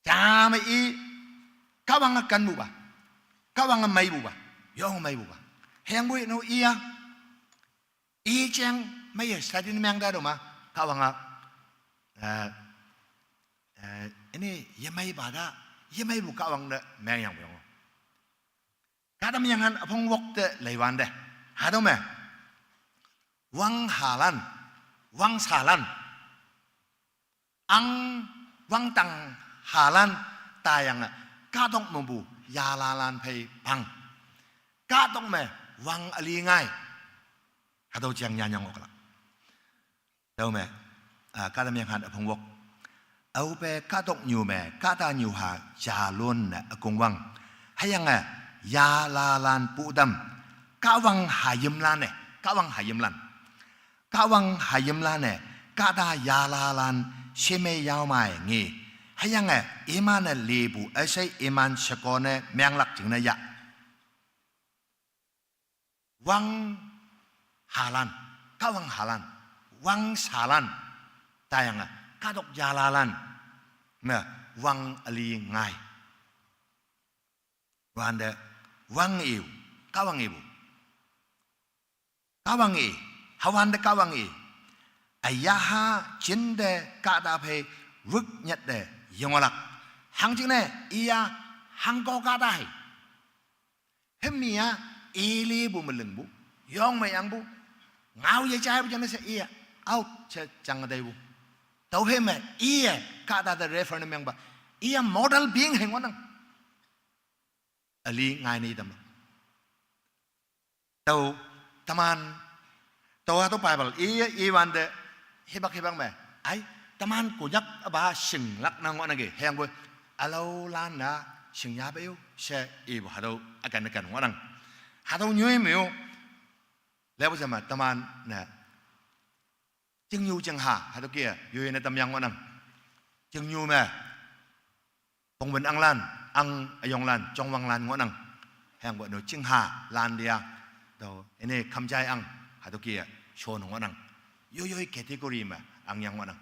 ja me i Kahwange kenpupa, Kahwange meipupa, Yong meipu ka. Hüyangpoi no iya. I jeng meiye study ne meng ta do ma. Kahwang a. Eh, eh, ini yemeipa ta, yemeipu Kahwang te mengyangpu yong. Kahtamyenghan üpong wok te leiwante. Hatüo me. Wanghalan. Wangsalan. Ang wangtang halan tayange, kahtok mepu yalalan phei pang. Kahtok me wang üli ngai. Hatüo jeng nyanyang oklak. Tüome, ah, Kahtamyenghan üpong wok. Aope kahtoknyu me, kahtanyuha jalon ne ükongwang. Hüyange, yalalan pu tam. Kahwang hayimlan-e, Kahwang hayimlan. Kahwang hayimlan-e, kahta yalalan shemei yaomai nge. Hüyange, iman-e lipu üshei iman shekone menglak jingne ya. Wanghalan, Kahwang halan, wangsalan, tayange, kahtok yalalan, me, wang üli ngai. Wante, wang-e, Kahwang-e pu. Kahwang-e, hüwante Kahwang-e. Üyaha jinte kahta phei wük nyette yengohlak. Hangjingne iya hangko kahta hei. Hümme-a, i lipu me lingpu, yong me yangpu, ngao yejaipu jingne she iye, out she jang teipu. Tüophei me iye kahta te refer ne mengpa, iye model being hei ngohnang. Üli ngai ne tamlak. Tüo, teman, tüo hatüo Bible, i, iwante, hipak hipak me. Ai, teman Konyak üpa shinglak nang ngohnangki, hüyangpoi, ülaolan-a, shingyape-o, she ipu hatüo, üken üken ngohnang. Hatüo nyoi me-o, lepu jama, teman, ne. Chingnyu chingha, hatüo ke, yoyoi ne tamyang ngohnang. Chingnyu me, pongwün anglan, ang üyonglan, jongwanglan ngohnang. Hüyangpoi no chinghalan te-a, tüo, üne khamjai ang, hatüo ke, shon ngohnang. Yoyoi category me, angyang ngohnang.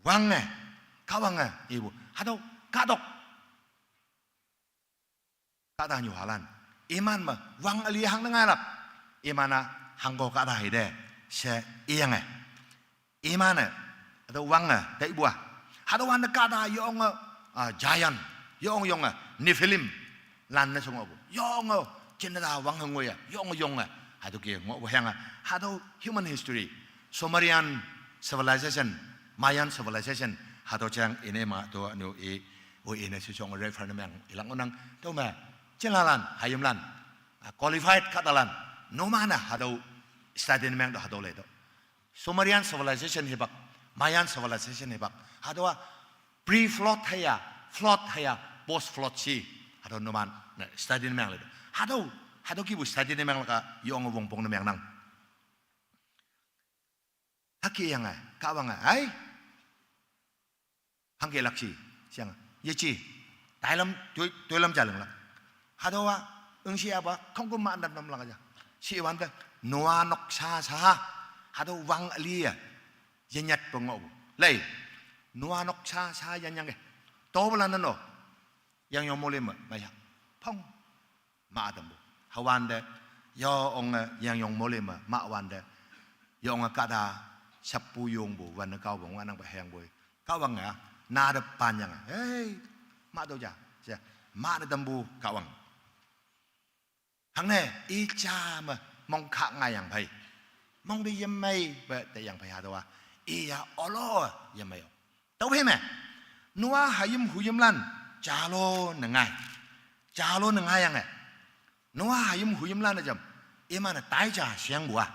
Wange, Kahwange, ipu, hatüo, kahtok. Kahtanyuhalan. Iman me, wang üli hang ne ngailak. Iman-a, hangko kahta hei te, she iyange. Iman-e, hatüo wange, taipu-a. Hatüo wante kahta yonge, ah, giant, yong yonge, Nephilim, lan ne she ngohpu. Yonge, jinne ta wang he ngoiye, yonge yonge. Hatüo ke ngohpu hüyange, hatüo human history, Sumerian civilization, Mayan civilization, hatüo jang ine ma tüo nu i, o ine she shong refer ne meng ilak ngohnang, tüome, jinlalan, hayimlan, ah, qualified kahtalan, numan-e hatüo study ne meng tüo hatüo lei tüo. Sumerian civilization hipak, Mayan civilization hipak, hatüowa pre-flood hüya, flood hüya, post-flood shi, hatüo numan-e study ne meng lei tüo. Hatüo, hatüo kihpu study ne menglak-a yonge wongpong ne mengnang. Hüke yange, Kahwange, ai. Hangkelak shi, sheyange, yeje, tailam, toi, toilam ja linglak. Hatüowa, üngshiapa, khongküm ma ütam tamlak ja. Shiwante, Noah nok sha sha, hatüo wang üli-e, yenyatpe ngohpu. Lei, Noah nok sha sha yenyangke. Topalan-e no, yangyong mole me, maya, phong. Ma tampu. Hüwante, yonge, yangyong mole me, mawante. Yonge kahta, shappu yongpu, wanne kaopu, ngohnangpe hüyangpoi. Kahwange, na te panyange. Hei, ma tüo ja, she, ma te tampu Kahwang. Hangne, i ja me, mongkah ngaiyang phei. Mong te yemeipe teyang phei hatüowa. Iya olo yemei-o. Tüophei me, Noah hayim huyimlan, jalo ne ngai. Jalo ne ngaiyange. Noah hayim huyimlan-e jam, iman-e tai ja shengpu-a.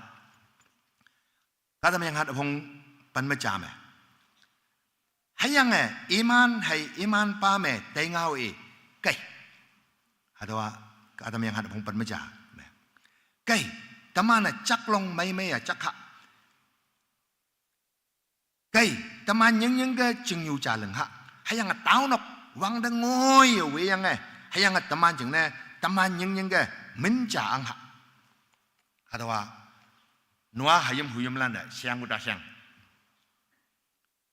Kahtamyenghan üpong pen me ja me. Hüyange iman hei imanpa me teingao i, kei. Hatüowa, Kahtamyenghan üpong pen me ja me. Kei, teman-e jaklong meimei-a jak ha. Kei, teman nyingnyingke chingnyu ja ling ha. Hüyange taonok wangte ngoiye weyange. Hüyange teman jingne, teman nyingnyingke min ja ang ha. Hatüowa, Noah hayim huyimlan-e shengpu ta sheng.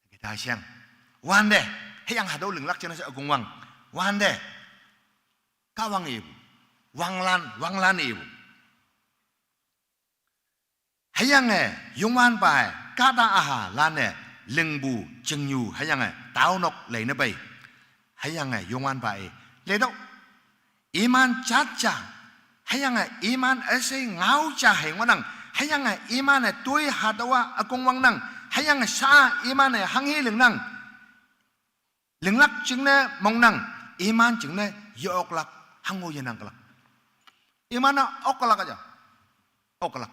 Hüke ta sheng. Wante, hüyange hatüo linglak jingne she ükongwang. Wante, Kahwange ipu. wanglan, wanglan ipu. Hüyange Youngwanpawe kahta üha lan-e lingpu chingnyu hüyange taonok lei ne pei. Hüyange Youngwanpa-e, letüoh, iman jat ja, hüyange iman üshei ngao ja hei ngohnang, hüyange iman-e toi hatüowa ükongwangnang, hüyange sha iman-e hanghe lingnang. Linglak jingne mongnang, iman jingne ye-oklak, hango yenang külak. Iman-a oklak ja, oklak.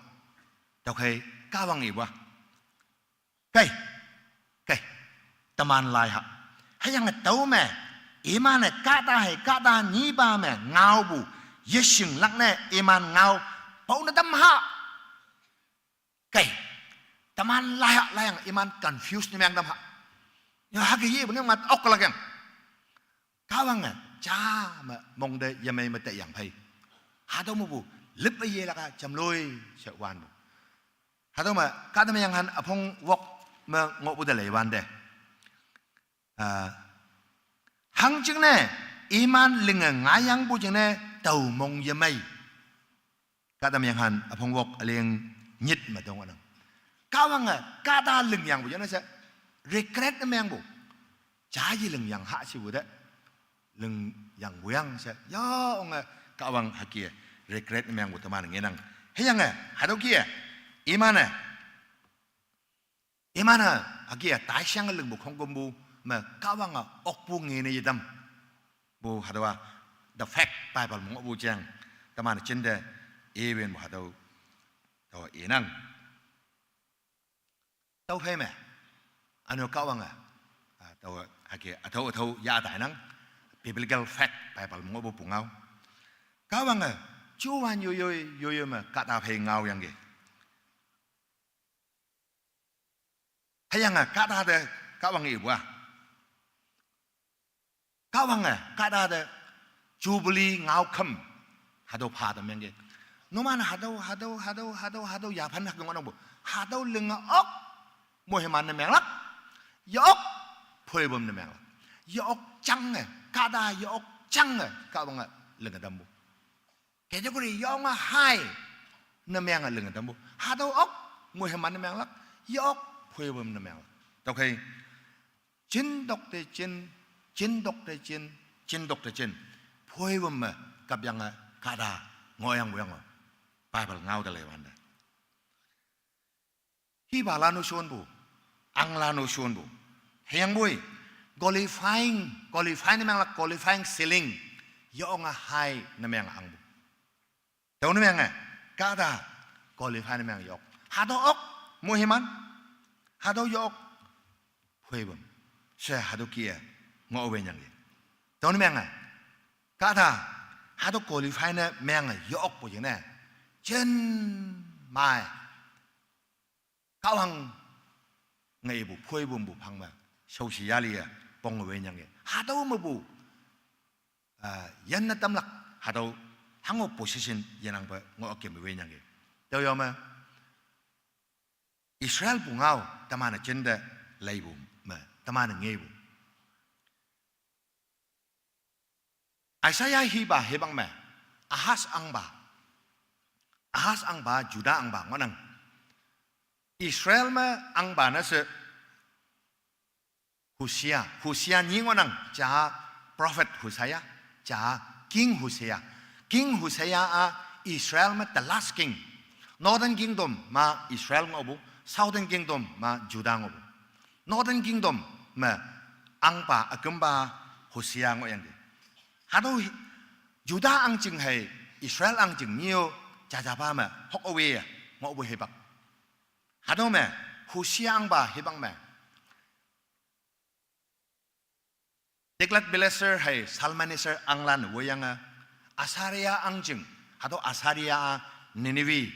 Tüokhei Kahwang ipu-a, kei, kei, teman lai ha. Hüyange tüome, iman-e kahta hei kahta nyipa me ngaopu yeshinglak ne iman ngao paone tam ha. Kei, teman lai ha, laiyang iman confuse ne meng tam ha. Ya hüke yepu ne mat oklak yang. Kahwange ja me mong te yemei me teyang phei. Hatüo mepu lüppe yelak-a jamloi she wanpu. Hatüo me kahta me yanghan üpong wok me ngohpu te lei wante, ah, hangjingne iman linge ngayangpu jingne tao mong yemei. Kahta me yanghan üpong wok üleng nyit me tüonang. Kahwange kahta lingyangpu jingne she regret ne mengpu. Jaye lingyang ha shepu te, lingyangpu yang she, ya onge Kahwang hüke regret ne mengpu teman ngenang. Hüyange hatüo kih-e, iman-e, iman-e hüke-a taishang lingpu khongkümpu me Kahwange okpu ngene yetampu hatüowa, the fact Bible me ngohpu jeng, teman jinte iwinpu hatüo, tüo inang. Tüophei me, üne-o Kahwange, ah, tüo hüke, ütüo ütüo yah tainang, biblical fact Bible me ngohpu pungao. Kahwange juwan yoiyoi, yoiyoi me kahta phei ngaoyangki. Hüyange kahta te Kahwange ipu-a, Kahwange kahta te Jubilee ngaokhüm hatüo pha tamyangki. Numan hatüo, hatüo, hatüo, hatüo, hatüo yaphan hak ngohnangpu. Hatüo linge ok, moiman ne menglak. Ye-ok, phoipüm ne menglak. Ye-ok jange, kahta ye-ok jange Kahwange linge tampu. Category yonge high ne menge linge tampu. Hatüo ok, moiman ne menglak. Ye-ok, phoipüm ne menglak. Tüokhei, jin tok te jin, jin tok te jin, jin tok te jin, phoipüm me kapyange kahta ngohyangpu yango, Bible ngao te lei wante. Hipalan-o shonpu, anglan-o shonpu. Hüyangpoi qualifying, qualify ne menglak qualifying ceiling, yonge high ne menge angpu. Tüone menge, kahta qualify ne menge ye-ok. Hatüo ok, moiman. Hatüo ye-ok, phoipüm. She hatüo kih-e ngohwenyangki. Tüone menge, kahta hatüo qualify ne menge ye-okpu jingne, jin mai Kahwange ipu phoipümpu phang me shaoshi yali-e pong wenyangki. Hatüo mepu, ah, yanne tamlak, hatüo hango position yenangpe ngoh kem wenyangki. Tüoyao me Israel pungao teman-e jinte leipu me teman-e ngepu. Isaiah hipa hipak me, Ahaz ahngpa, Ahaz ahngpa Juda ahngpa ngohnang. Israel me ahngpa ne she Hosea, Hosea nyi ngohnang, ja prophet Hosea, ja King Hosea. King Hosea-a Israel me the last king. Northern Kingdom me Israel ngohpu, Southern Kingdom me Juda ngohpu. Northern Kingdom me ahngpa ükümpa Hosea ngohyangki. Hatüo hi-, Juda ahngjing hei Israel ahngjing nyi-o jajapa me hok awe ngohpu hipak. Hatüo me Hosea ahngpa hipak me Tiglath-Pileser hei Shalmaneser ahnglan woiyange, Assyria ahngjing, hatüo Assyria-a Nineveh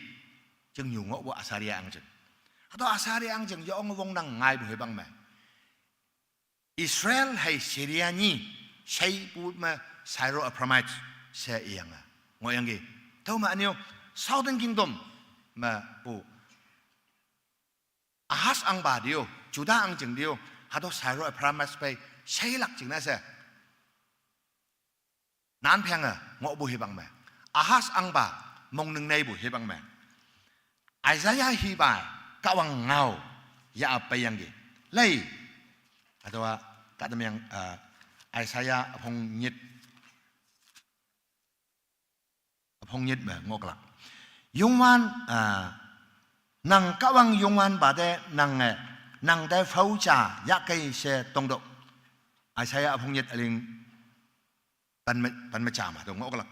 chingnyu ngohpu Assyria ahngjing. Hatüo Assyria ahngjing yonge wongnang ngaipu hipak me, Israel hei Syria nyi sheipu me Syro-Ephraimites she iyange ngohyangki. Tüome ünyo Southern Kingdom mepu Ahaz ahngpa te-o, Juda ahngjing te-o, hatüo Syro-Ephraimites phei sheilak jingne she nan phenge ngohpu hipak me, Ahaz ahngpa mong ningneipu hipak me Isaiah hipa Kahwang ngao ya-a peiyangki. Lei, hatüowa kahtamyang, ah, Isaiah üpong nyit, üpong nyit me ngohlak. Youngwan, ah, nang Kahwang Youngwanpa te nange, nang te phao ja yahkei she tongtüoh. Isaiah üpong nyit üling pen me, pen me ja me hatüo ngohlak.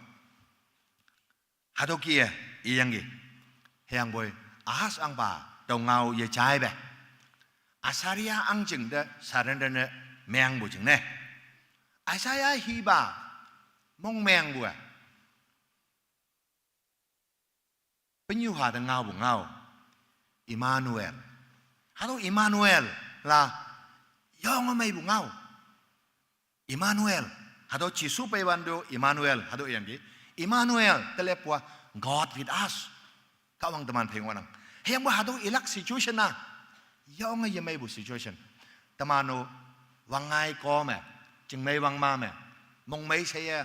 Hatüo kih-e iyangki. Hüyangpoi Ahaz ahngpa tüo ngao yejaipe Assyria ahngjing te surrender ne mengpu jingne, Isaiah hipa mongmengpu-e, penyu ha te ngaopu ngao, Emmanuel. Hatüo Emmanuel la yonge meipu ngao. Emmanuel, hatüo Jesu peiwante Emmanuel hatüo iyangki. Emmanuel teleppu-a, God with us. Kahwang teman phei ngohnang. Hüyangpoi hatüo ilak situation-a yonge yemeipu situation. Teman-o wangngai ko me, chingmei wangma me, mongmei sheye,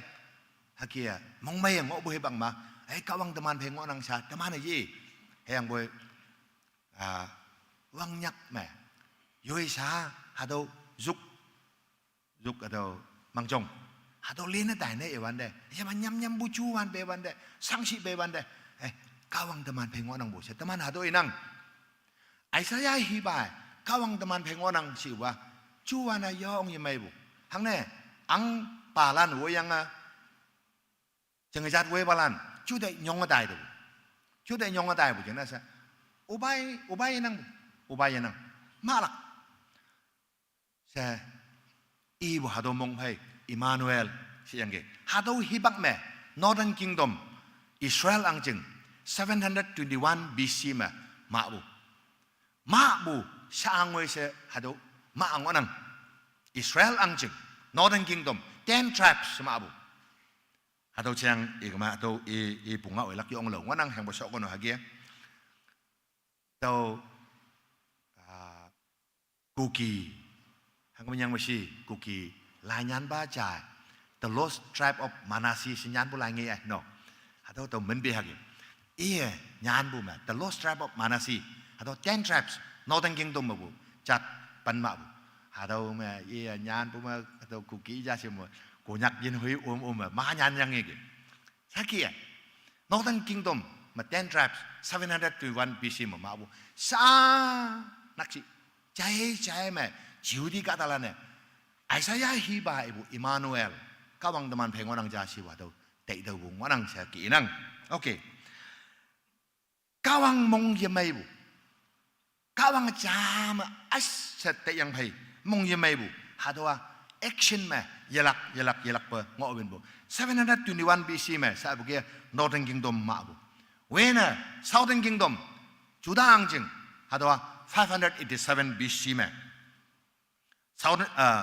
hüke-e mongmei ngohpu hipak ma, ei, Kahwang teman phei ngohnang sha teman-e ye. Hüyangpoi, ah, wangnyak me yoi sha, hatüo juk, juk hatüo mangjong, hatüo lene taine iwante, yema nyam nyampu juwan peiwante, shangshi peiwante, eh, Kahwang teman phei ngohnangpu she teman hatüo inang. Isaiah hipa-e Kahwang teman phei ngohnang shipa, juwan-a yong yemeipu. Hangne, ahngpalan woiyange, jingejat woipalan jute nyonge taitu, jute nyonge taipu jingne she, opai, opai yenangpu, opai yenang, mahlak she ipu hatüo mong phei Emmanuel sheyangki. Hatüo hipak me Northern Kingdom, Israel ahngjing, seven hundred twenty-one B C me mahpu. Mahpu sha-a ngoi she hatüo mah ngohnang. Israel ahngjing, Northern Kingdom, ten tribes mahpu. Hatüo jang ikema hatüo i, ipu ngao ilak yonglao ngohnang, hüyangpoi shokono hüke-e tüo, ah, Kuki, hangke menyang me shi, Kuki, lai nyanpa ja, the lost tribe of Manasseh she nyanpu lai nge-e, no. Hatüo tüo minpe hüke. Iye nyanpu me, the lost tribe of Manasseh, hatüo ten tribes, Northern Kingdom mepu jat pen mahpu. Hatüo me iye nyanpu me, hatüo Kuki ja she me, Konyak yin hoi om om me ma nyan yangyangki. Sha kih-e, Northern Kingdom me ten tribes, seven hundred twenty-one B C me mahpu. Sha nakshih, jai jai me Jehudi kahtalan-e Isaiah hipa ipu Emmanuel, Kahwang teman phei ngohnang ja shipa tüo taitüopu ngohnang she kih inang. Okay. Kahwang mong yemeipu, Kahwang jame as she taiyang phei mong yemeipu, hatüowa action me yelak, yelak, yelakpe ngohwinpu. Seven hundred twenty-one B C me shepu ke Northern Kingdom mahpu. Wene Southern Kingdom, Judah ahngjing, hatüowa five hundred eighty-seven B C me South, ah,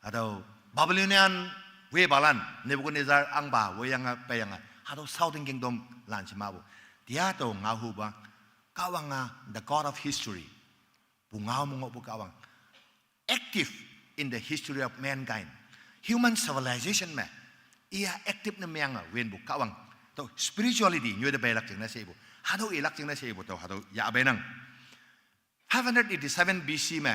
hatüo Babylonian wepalan, Nebuchadnezzar ahngpa woiyange peiyange, hatüo Southern Kingdom lan she mahpu. Tiato ngaohupa, Kahwang-a, the God of history, pungao me ngohpu Kahwang, active in the history of mankind, human civilization me, iya active ne menge winpu Kahwang. Tüo spirituality nyoite peilak jingne she ipu, hatüo ilak jingne she ipu tüo hatüo yahpeinang. Five hundred eighty-seven B C me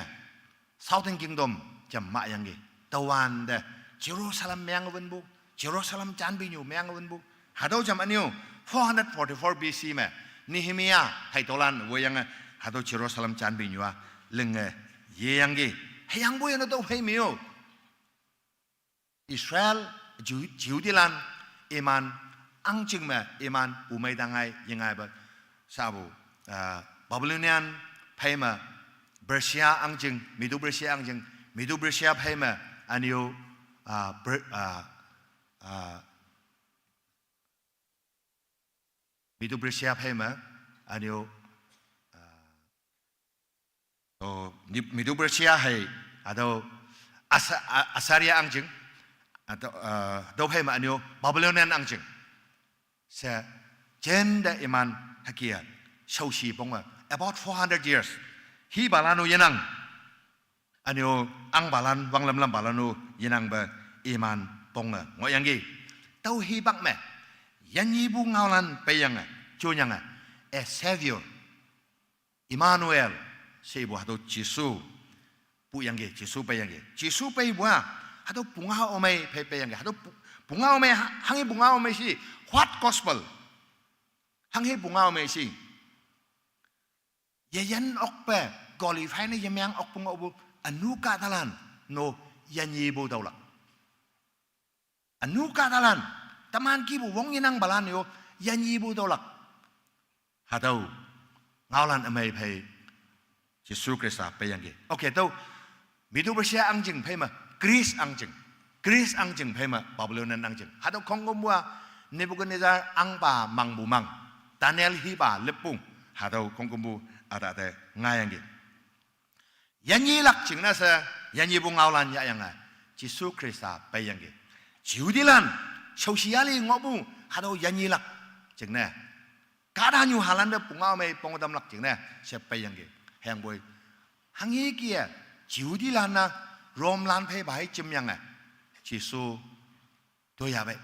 Southern Kingdom jam mahyangki. Tüowante Jerusalem menge winpu, Jerusalem janpinyu menge winpu. Hatüo jam ünyu four hundred forty-four B C me Nehemiah heitolan woiyange hatüo Jerusalem janpinyu-a linge yeyangki. Hüyangpoi ünyu tüophei me-o Israel, Ju-, Jehudilan, iman ahngjing me iman pumei tangai yengaipe, shepu, ah, Babylonian phei me Persia ahngjing, Medo Persia ahngjing, Medo Persia phei me ünyu, ah, Per-, ah, ah, Medo Persia phei me ünyu, ah, oh, Ni-, Medo Persia hei, hatüo Asa-, A-, Assyria ahngjing, hatüo, ah, tüophei me ünyu Babylonian ahngjing she jente iman hüke-a shaoshi ponge about four hundred years hipalan-o yenang. Ünyu ahngpalan, wanglam lampalan-o yenangpe iman ponge ngohyangki. Tüo hipak me Yanyipu ngaolan peiyange, jonyange, a Savior, Emmanuel, she ipu hatüo Jesu, puyangki, Jesu peiyangki. Jesu peipu-a, hatüo pungao ümei phei peiyangki. Hatüo pu-, pungao ümei, ha-, hanghi pungao ümei she, what gospel? Hanghi pungao ümei she. Yeyin okpe, qualify ne yemeng okpu ngohpu, ünu kahtalan, no, yanyipu taolak. Ünu kahtalan, teman kihpu wongnginangpalan yo, yanyipu taolak. Hatüo, ngaolan ümei phei, Jesu Khrista peiyangki. Okay, tüo, Medo Persia ahngching phei me, Greece ahngching. Greece ahngching phei me, Babylonian ahngching. Hatüo khongkümpu-a, Nebuchadnezzar ahngpa mangpu mang. Daniel hipa lüppung. Hatüo khongkümpu, üta te, ngaiyangki. Yanyilak jingne she, yanyipu ngaolan yahyange, Jesu Khrista peiyangki. Jehudilan, shaoshi yali ngohpu, hatüo yanyilak jingne. Kahtanyu halante pungao ümei pongtamlak jingne, she peiyangki. Hüyangpoi. Hanghi kih-e, Jehudilan-a, Romelan phei phei jemyange. Jesu, toiyapei.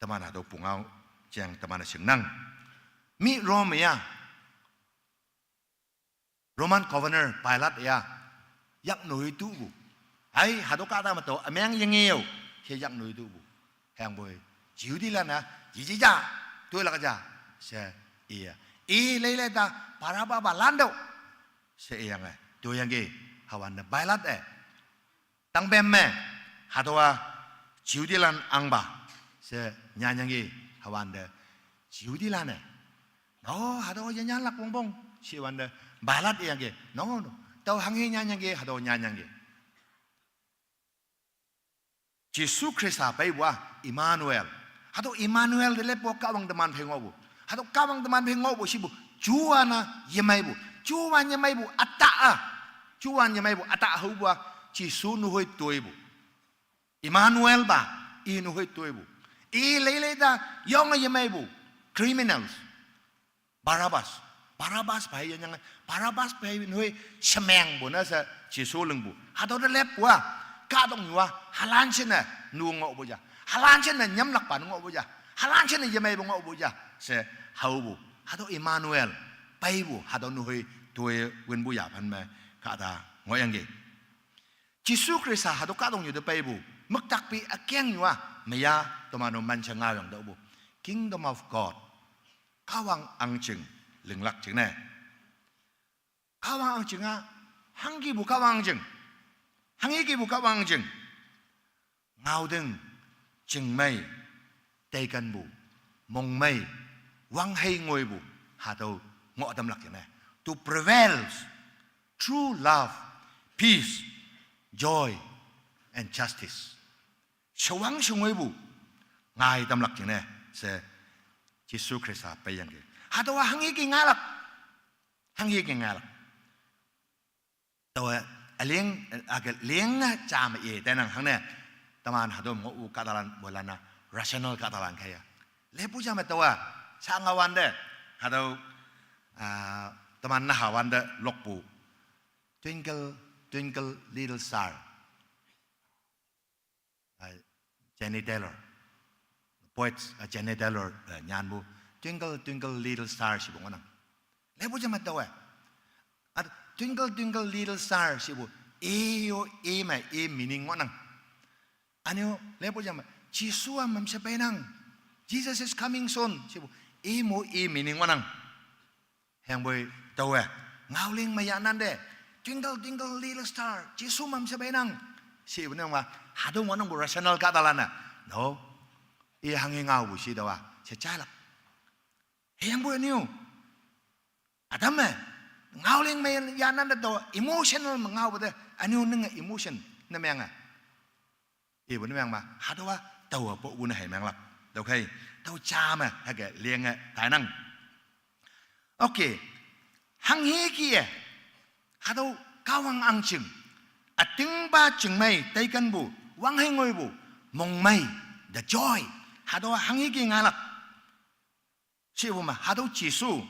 Teman hatüo pungao, jeng teman-e shingnang. Mi Rome ya. Roman governor Pilate ya, yak noi tupu. Ai, hatüo kahta me tao, ümeng yenge yo, she yak noi tupu. Hüyangpoi, Jehudilan-a, yiji ja, toilak ja, she iya. I leilei ta, Barabba pa lantüoh, she iyange, toiyangki, hüwante Pilate-e. Tangpem me, hatüowa Jehudilan ahngpa, she nyanyangki hüwante Jehudilan-e. No, hatüowa yenyanlak wongpong, she wante Pilate iyangki. No, no. Tao hanghi nyanyangki, hatüo nyanyangki. Jesu Khrista peipu-a, Emmanuel. Hatüo Emmanuel te leppu Kahwang teman phei ngohpu. Hatüo Kahwang teman phei ngohpu shipu, juwan-a yemeipu. Juwan yemeipu, üta-a. Juwan yemeipu, üta haopu-a, Jesu nuhoi toipu. Emmanuel pa, i nuhoi toipu. I leilei ta, yonge yemeipu, criminals. Barabbas. Barabbas phei yenyang, Barabbas phei nuhoi shemengpu ne she Jesu lingpu. Hatüo te leppu-a, kahtoknyu-a, halan shinne nu ngohpu ja. Halan shinne nyamlakpa nu ngohpu ja. Halan shinne yemeipu ngohpu ja. She haopu. Hatüo Emmanuel, peipu, hatüo nuhoi toi winpu yaphan me, kahta ngohyangki. Jesu Khrista hatüo kahtoknyu te peipu, müktakpi ükengnyu-a, meya toman-o manshe ngaoyang tüopu. Kingdom of God. Kahwang ahngching, linglak jingne. Kahwang ahngching-a, hangkipu Kahwang ahngching. Hangkipu Kahwang ahngching. Ngaoting, chingmei, teikenpu, mongmei, wanghei ngoipu, hatüo ngoh tamlak jingne. To prevail through love, peace, joy, and justice. Shewang shengoipu, ngai tamlak jingne, she Jesu Khrista peiyangki. Hatüowa hanghi ki ngailak, hanghi ki ngailak. Taowe, üling, ake ling-e jame i tainang hangne, teman hatüo ngoh-u kahtalan moilan-a, rational kahtalan kaiye. Lepu jame taowe, sha ngawante, hatüo, ah, teman nahawante lokpu. Twinkle, twinkle, little star. Ah, Jenny Taylor. Poets, ah, Jenny Taylor, eh, nyanpu. Twinkle, twinkle, little star shipu ngohnang. Lepu jame taowe. Ah, twinkle, twinkle, little star shipu. I yo, i me, i meaning ngohnang. Ünyo, lepu jame. Jesu-a mamshe peinang. Jesus is coming soon. Shipu. I mo, i meaning ngohnang. Hüyangpoi taowe, ngaoling me yahnante, twinkle, twinkle, little star, Jesu mamshe peinang, shipu nangma, hatüo ngohnangpu rational kahtalan-e. No. I hanghi ngaopu shi taowa, she jailak. Hüyangpoi ünyo. Ütam me, ngaoling me yahnante tao emotional me ngaopu te, ünyo ninge emotion ne menge. Ipu ne mengma, hatüowa, taowe popu ne hei menglak. Tüokhei, tao jame, hüke linge tainang. Okay, hanghi kih-e, hatüo Kahwang ahngching, ütingpa chingmei, teikenpu, wanghei ngoipu, mongmei, the joy, hatüowa hanghi ki ngailak. Shipu me, hatüo Jesu,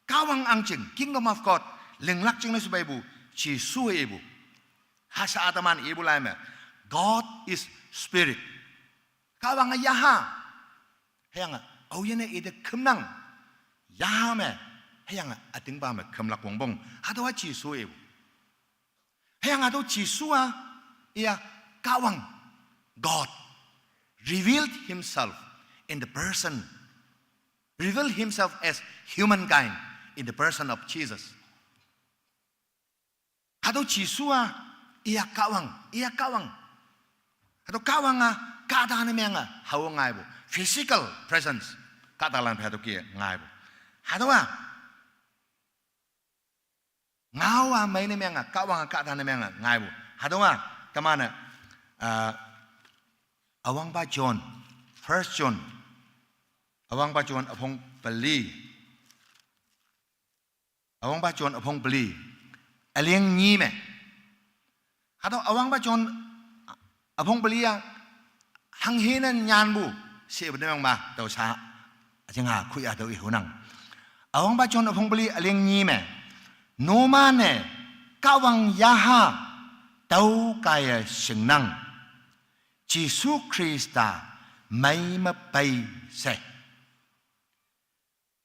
Kahwang ahngching, Kingdom of God, linglak jingne she peipu, Jesu ipu. Hasa teman ipu lai me, God is spirit. Kahwange yaha. Hüyange aoyinne ite kümnang. Yaha me, hüyange ütingpa me kümlak wongpong. Hatüowa Jesu ipu. Hüyange hatüo Jesu-a, iya Kahwang, God, revealed himself in the person, revealed himself as humankind in the person of Jesus. Hatüo Jesu-a, iya Kahwang, iya Kahwang. Hatüo Kahwang-a, kahta ne menge, hao ngaipu. Physical presence. Kahtalan phei hatüo ke ngaipu. Hatüowa, ngao-a mei ne menge, Kahwang-a kahta ne menge, ngaipu. Hatüowa, teman-e, ah, Üwangpa John, First John, Üwangpa John üpong peli. Üwangpa John üpong peli. Üling nyi me. Hatüo Üwangpa John üpong peli-a hanghe ne nyanpu, shepu ne mengma, tao sha, üjing-a khuya tao ihunang. Üwangpa John üpong peli üling nyi me. Numan-e Kahwang yaha tüo kaiye shingnang. Jesu Khrista mei me pei she.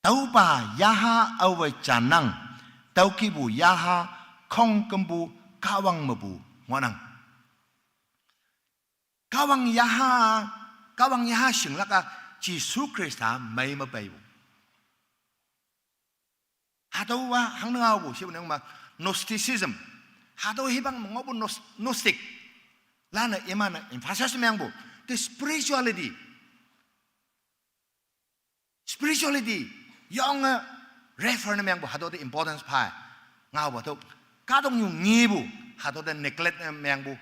Tüopa yaha aowe jannang, tüokihpu yaha khongkümpu Kahwang mepu ngohnang. Kahwang yaha, Kahwang yaha shinglak-a Jesu Khrista mei me peipu. Hatüowa hangne ngaopu shepu nengma Gnosticism. Hatüo hipang me ngohpu Gnos-, Gnostic. Lane iman-e emphasis mengpu. The spirituality. Spirituality, yonge refer ne mengpu hatüo te importance phei. Ngaopu tüo, kahtoknyu ngepu, hatüo te neglect ne mengpu.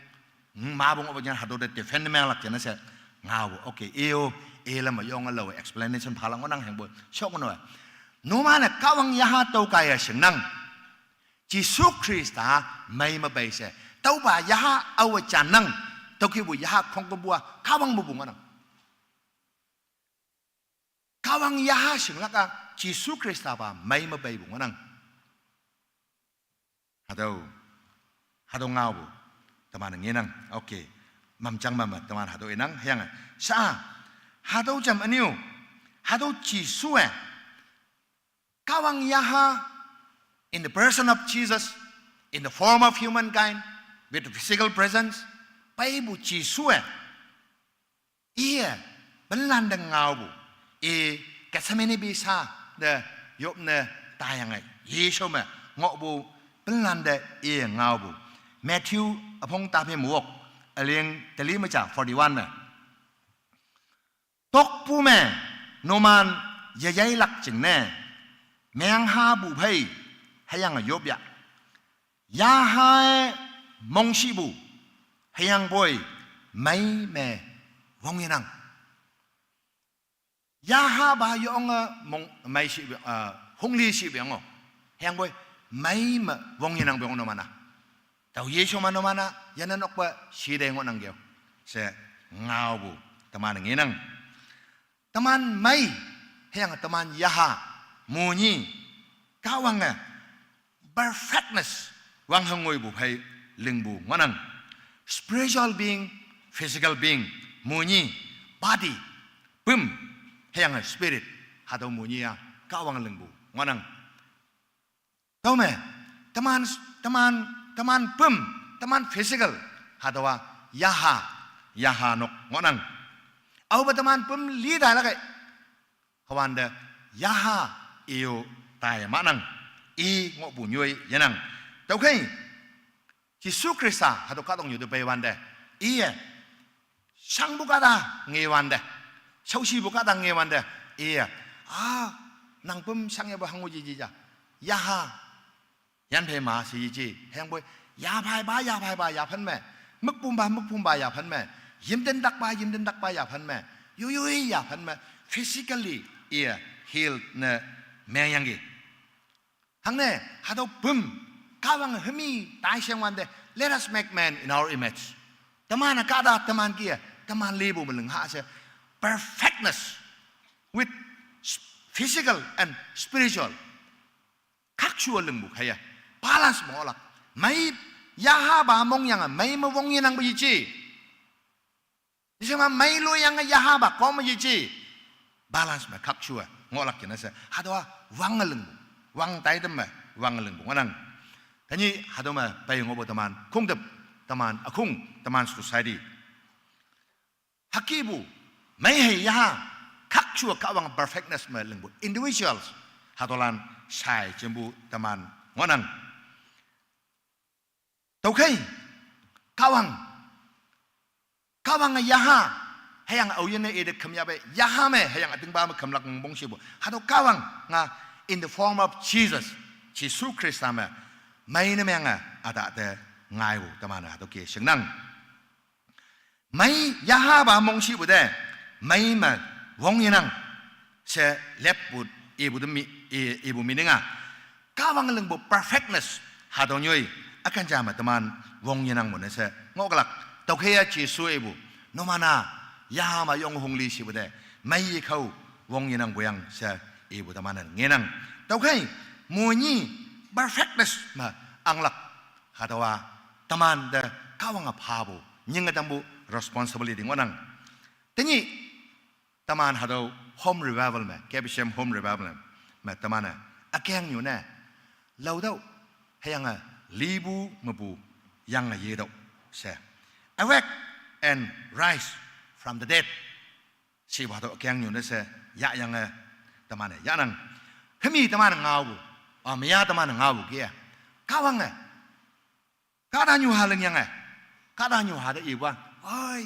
Hmm, mapu ngohpu jan hatüo te defend ne menglak jane she. Ngaopu, okay, iyo, i lam me yonge lao explanation phalak ngohnang hengpu, shok ngoh-e. Numan-e Kahwang yaha tüo kaiye shingnang. Jesu Khrista mei me pei she. Tüopa yaha aowe jannang. Tüokihpu yaha khongkümpu-a Kahwang mepu ngohnang. Kahwang yaha shinglak-a Jesu Khrista pa mei me peipu ngohnang. Hatüo, hatüo ngaopu, teman ngenang, okay. Mamjang mame, teman hatüo inang, hüyange. Sha, hatüo jam ünyu, hatüo Jesu-e, Kahwang yaha, in the person of Jesus, in the form of humankind, with the physical presence, peipu Jesu-e, iye, penlante ngaopu, i Gethsemane bisa te yop ne taiyange, Jesu me, ngohpu, penlante iye ngaopu. Matthew üpong taphei me wok, üling teli me ja forty-one me. Tokpu me, numan yeyeilak jingne, menghapu phei, hüyange yop ya. Yahae mongshipu, hüyangpoi, mei me wongyenang. Yahapa yonge mong, mei shi, ah, hongli shipu yang-o. Hüyangpoi, mei me wongyenangpu yang numan-a. Tao Jesu me numan-a, yanne nokpe shite ngohnang keo. She ngaopu, teman ngenang. Teman mei, hüyange teman yaha, monyi, Kahwange, perfectness, wanghe ngoipu phei lingpu ngohnang. Spiritual being, physical being, monyi, body, püm, hüyange spirit, hatüo monyi-a, Kahwange lingpu ngohnang. Tüome, teman, teman, teman püm, teman physical, hatüowa yaha, yaha nok ngohnang. Aope teman püm li tailak-e, hüwante yaha i-o tai mahnang, i ngohpu nyoi yenang. Tüokhei, Jesu Khrista hatüo kahtoknyu te peiwante, iye shangpu kahta ngewante, shaoshipu kahta ngewante, iye, a, nang püm shangyapu hango yeji ja, yaha, yanphei ma she yeji, hüyangpoi, yaphaipa, yaphaipa yaphan me, mükpumpa, mükpumpa yaphan me, yimtentakpa, yimtentakpa yaphan me, yoiyoi yaphan me, physically, iye, healed ne mengyangki. Hangne, hatüo püm, Kahwang hemi taisheng wante, let us make man in our image. Teman-e kahta, teman kih-e, teman lipu me lingha she, perfectness with s-, physical and spiritual. Khakshu-a lingpu kheiye, balance me ngohlak. Mei, yahapa mongyange, mei me wongyenangpu yeji. Yeshema mei loyange yahapa kom me yeji. balance me khakshu-e ngohlak jingne she, hatüowa wange lingpu, wang taitam me wange lingpu ngohnang. Tenyih hatüo me pei ngohpu teman khongtüp, teman ükhong, teman society, hükepu, mei hei yaha, khakshu-e Kahwang perfectness me lingpu individuals, hatüolan shai jempu teman ngohnang. Tüokhei, Kahwang, Kahwange yaha, hüyange aoyinne ite khümyapei yaha me hüyange ütingpa me khümlak wongpong shepu, hatüo Kahwange in the form of Jesus, Jesu Khrista me, mei ne menge ütah te ngaipu teman-e hatüo ke shingnang. Mei yahapa mongshipu te, mei me wong yenang she leppu, ipu te mi, i, ipu meaning-a, Kahwang lingpu perfectness, hatüo nyoi, üken ja me teman wong yenangpu ne she ngohlak. Tüokhei-a Jesu ipu, numan-a yaha me yong hongli shipu te, mei yekhao wong yenangpu yang she ipu teman-e ngenang. Tüokhei, monyi perfectness me anglak, hatüowa teman te Kahwange phapu, nyinge tampu responsibility ngohnang. Tenyih teman hatüo home revival me, K B C M home revival me teman-e ükengnyu ne, laotüoh, hüyange lipu mepu yange yetüoh she, Awake and rise from the dead shepu hatüo ükengnyu ne she yahyange teman-e yahnang. Hümi teman-e ngaopu, a, meya teman-e ngaopu ke-a, Kahwange kahtanyuha lingyange, kahtanyuha te ipu-a, oi,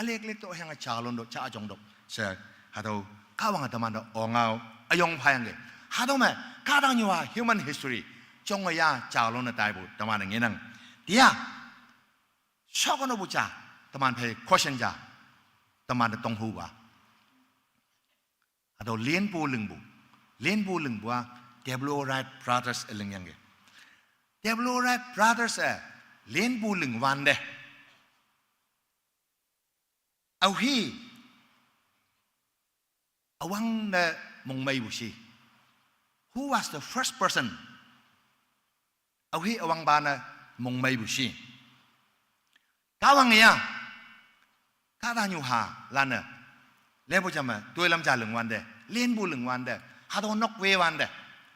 ülek lek to hüyange jalon to, jajong to she, hatüo Kahwange teman te ongao üyong phayangki. Hatüo me kahtanyuha human history jonge ya jalon ne taipu teman-e ngenang. Tia, shokonopu ja, teman phei question ja, teman te tonghupa, hatüo linpu lingpu, linpu lingpu-a, W Wright Brothers-e lingyangki. W Wright Brothers-e linpu ling wante, aohi üwangne mongmeipu shi. Who was the first person? Aohi üwangpa ne mongmeipu shi. Kahwange ya, kahtanyuhalan-e, lepu ja me toilam ja ling wante, linpu ling wante, hatüo nok we wante,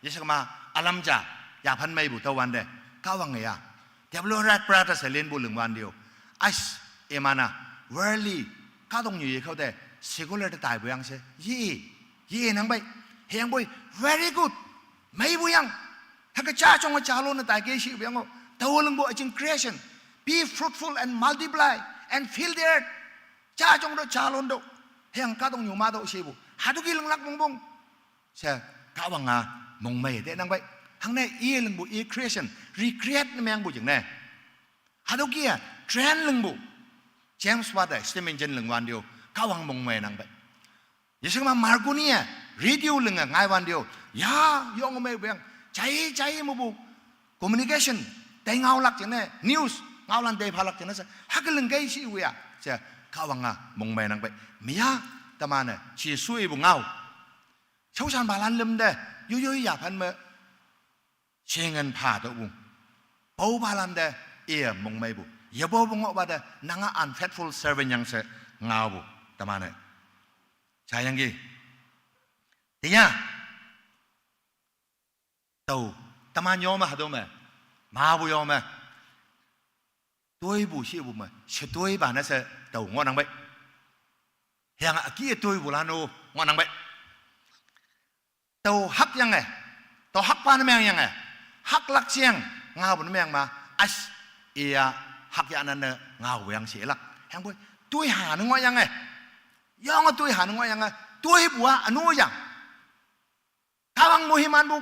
yeshekma ülam ja, yaphan meipu tüo wante, Kahwange ya, W Wright Brothers-e linpu ling wante-o, as, iman-a, worldly, kahtoknyu yekhao te, secular te taipu yang she ye, yenangpei, hüyangpoi, very good, meipu yang, hüke jajong-e jalon ne taike shipu yang-o, taowe lingpu üjing creation, be fruitful and multiply and fill the earth, jajong to jalon to, hüyange kahtoknyu ma to shepu, hatüo ki linglak wongpong she, Kahwang-a mongmei tenangpei. Hangne i lingpu i creation, recreate ne mengpu jingne, hatüo ki-a trend lingpu, James Watt-e Stimmen jen ling wante-o, Kahwang mongmei nangpei. Yeshekma Marconi-e radio linge ngai wante-o, ya, yonge meipu yang, jai jai mepu communication tei ngaolak jingne, news ngaolan tei phalak jingne she, hüke lingkei shipu ya she, Kahwang-a mongmei nangpei. Meya, teman-e Jesu ipu ngao, shaoshanpalan lüm te, yoiyoi yaphan me shingen pha tüopu, paopalan te, iye mongmeipu, yepopu ngohpa te, nange unfaithful servant yang she ngaopu, teman-e jayangki. Tiya, tao, teman yo me hatüo me, mapu yo me, toipu shepu me shetoipa ne she tao ngohnangpei. Hüyange üki-e toipulan-o ngohnangpei. Tao hakyange, tao hakpa ne mengyange, haklak jeng ngaopu ne meng ma, as, iya, hakyahnan ne ngaopu yang shelak. Hüyangpoi, toiha ne ngohyange, yonge toiha ne ngohyange, toipu-a ünu yang, Kahwang mohimanpu,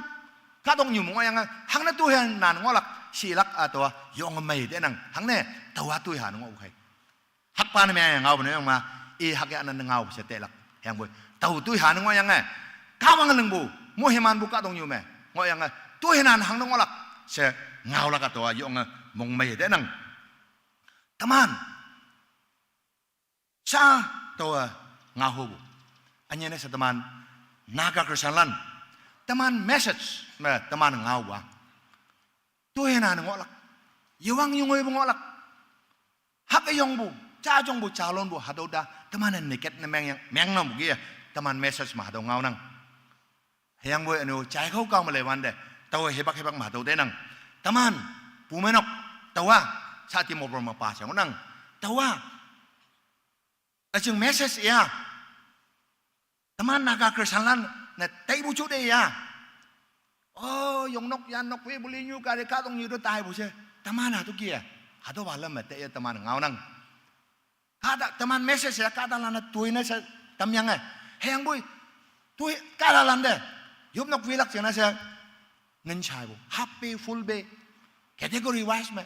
kahtoknyu me ngohyange, hangne toiha nan ngohlak shelak, hatüowa yonge mei tenang, hangne, taowa toiha ne ngohpu khei. Hakpa ne meng ngaopu ne meng ma, i hakyahnan ne ngaopu she telak. Hüyangpoi, tao toiha ne ngohyange, Kahwang lingpu, mohimanpu kahtoknyu me ngohyange, toiha nan hangne ngohlak she ngaolak, hatüowa yonge mongmei tenang. Teman sha taowe ngaohupu. Ünyene she teman Naga Christianlan, teman message me teman ngaowa, toiha nan ngohlak, yewang yengoipu ngohlak, hüke yongpu, jajongpu, jalonpu, hatüo te teman-e neglect ne mengyang, mengnapu ki-e, Teman message me hatüo ngaonang. Hüyangpoi üne-o jaikhao kao me leiwante, taowe hipak hipak me hatüo tenang. Teman, pumeinok, taowa, sa Dimapur me pa she ngohnang. Taowa, üjing message ya. Teman Naga Christianlan-e taipu ju te ya. O, yongnok yannok wepu linyu kate kahtoknyu te taipu she. Teman hatüo kih-e, hatüopa lam me taiye teman ngaonang. Kahta teman message ya kahtalan-e toine she tamyange. Hüyangpoi, toi kahtalante yopnok wilak jingne she ngin shaipu, half pay, full pay, category wise me,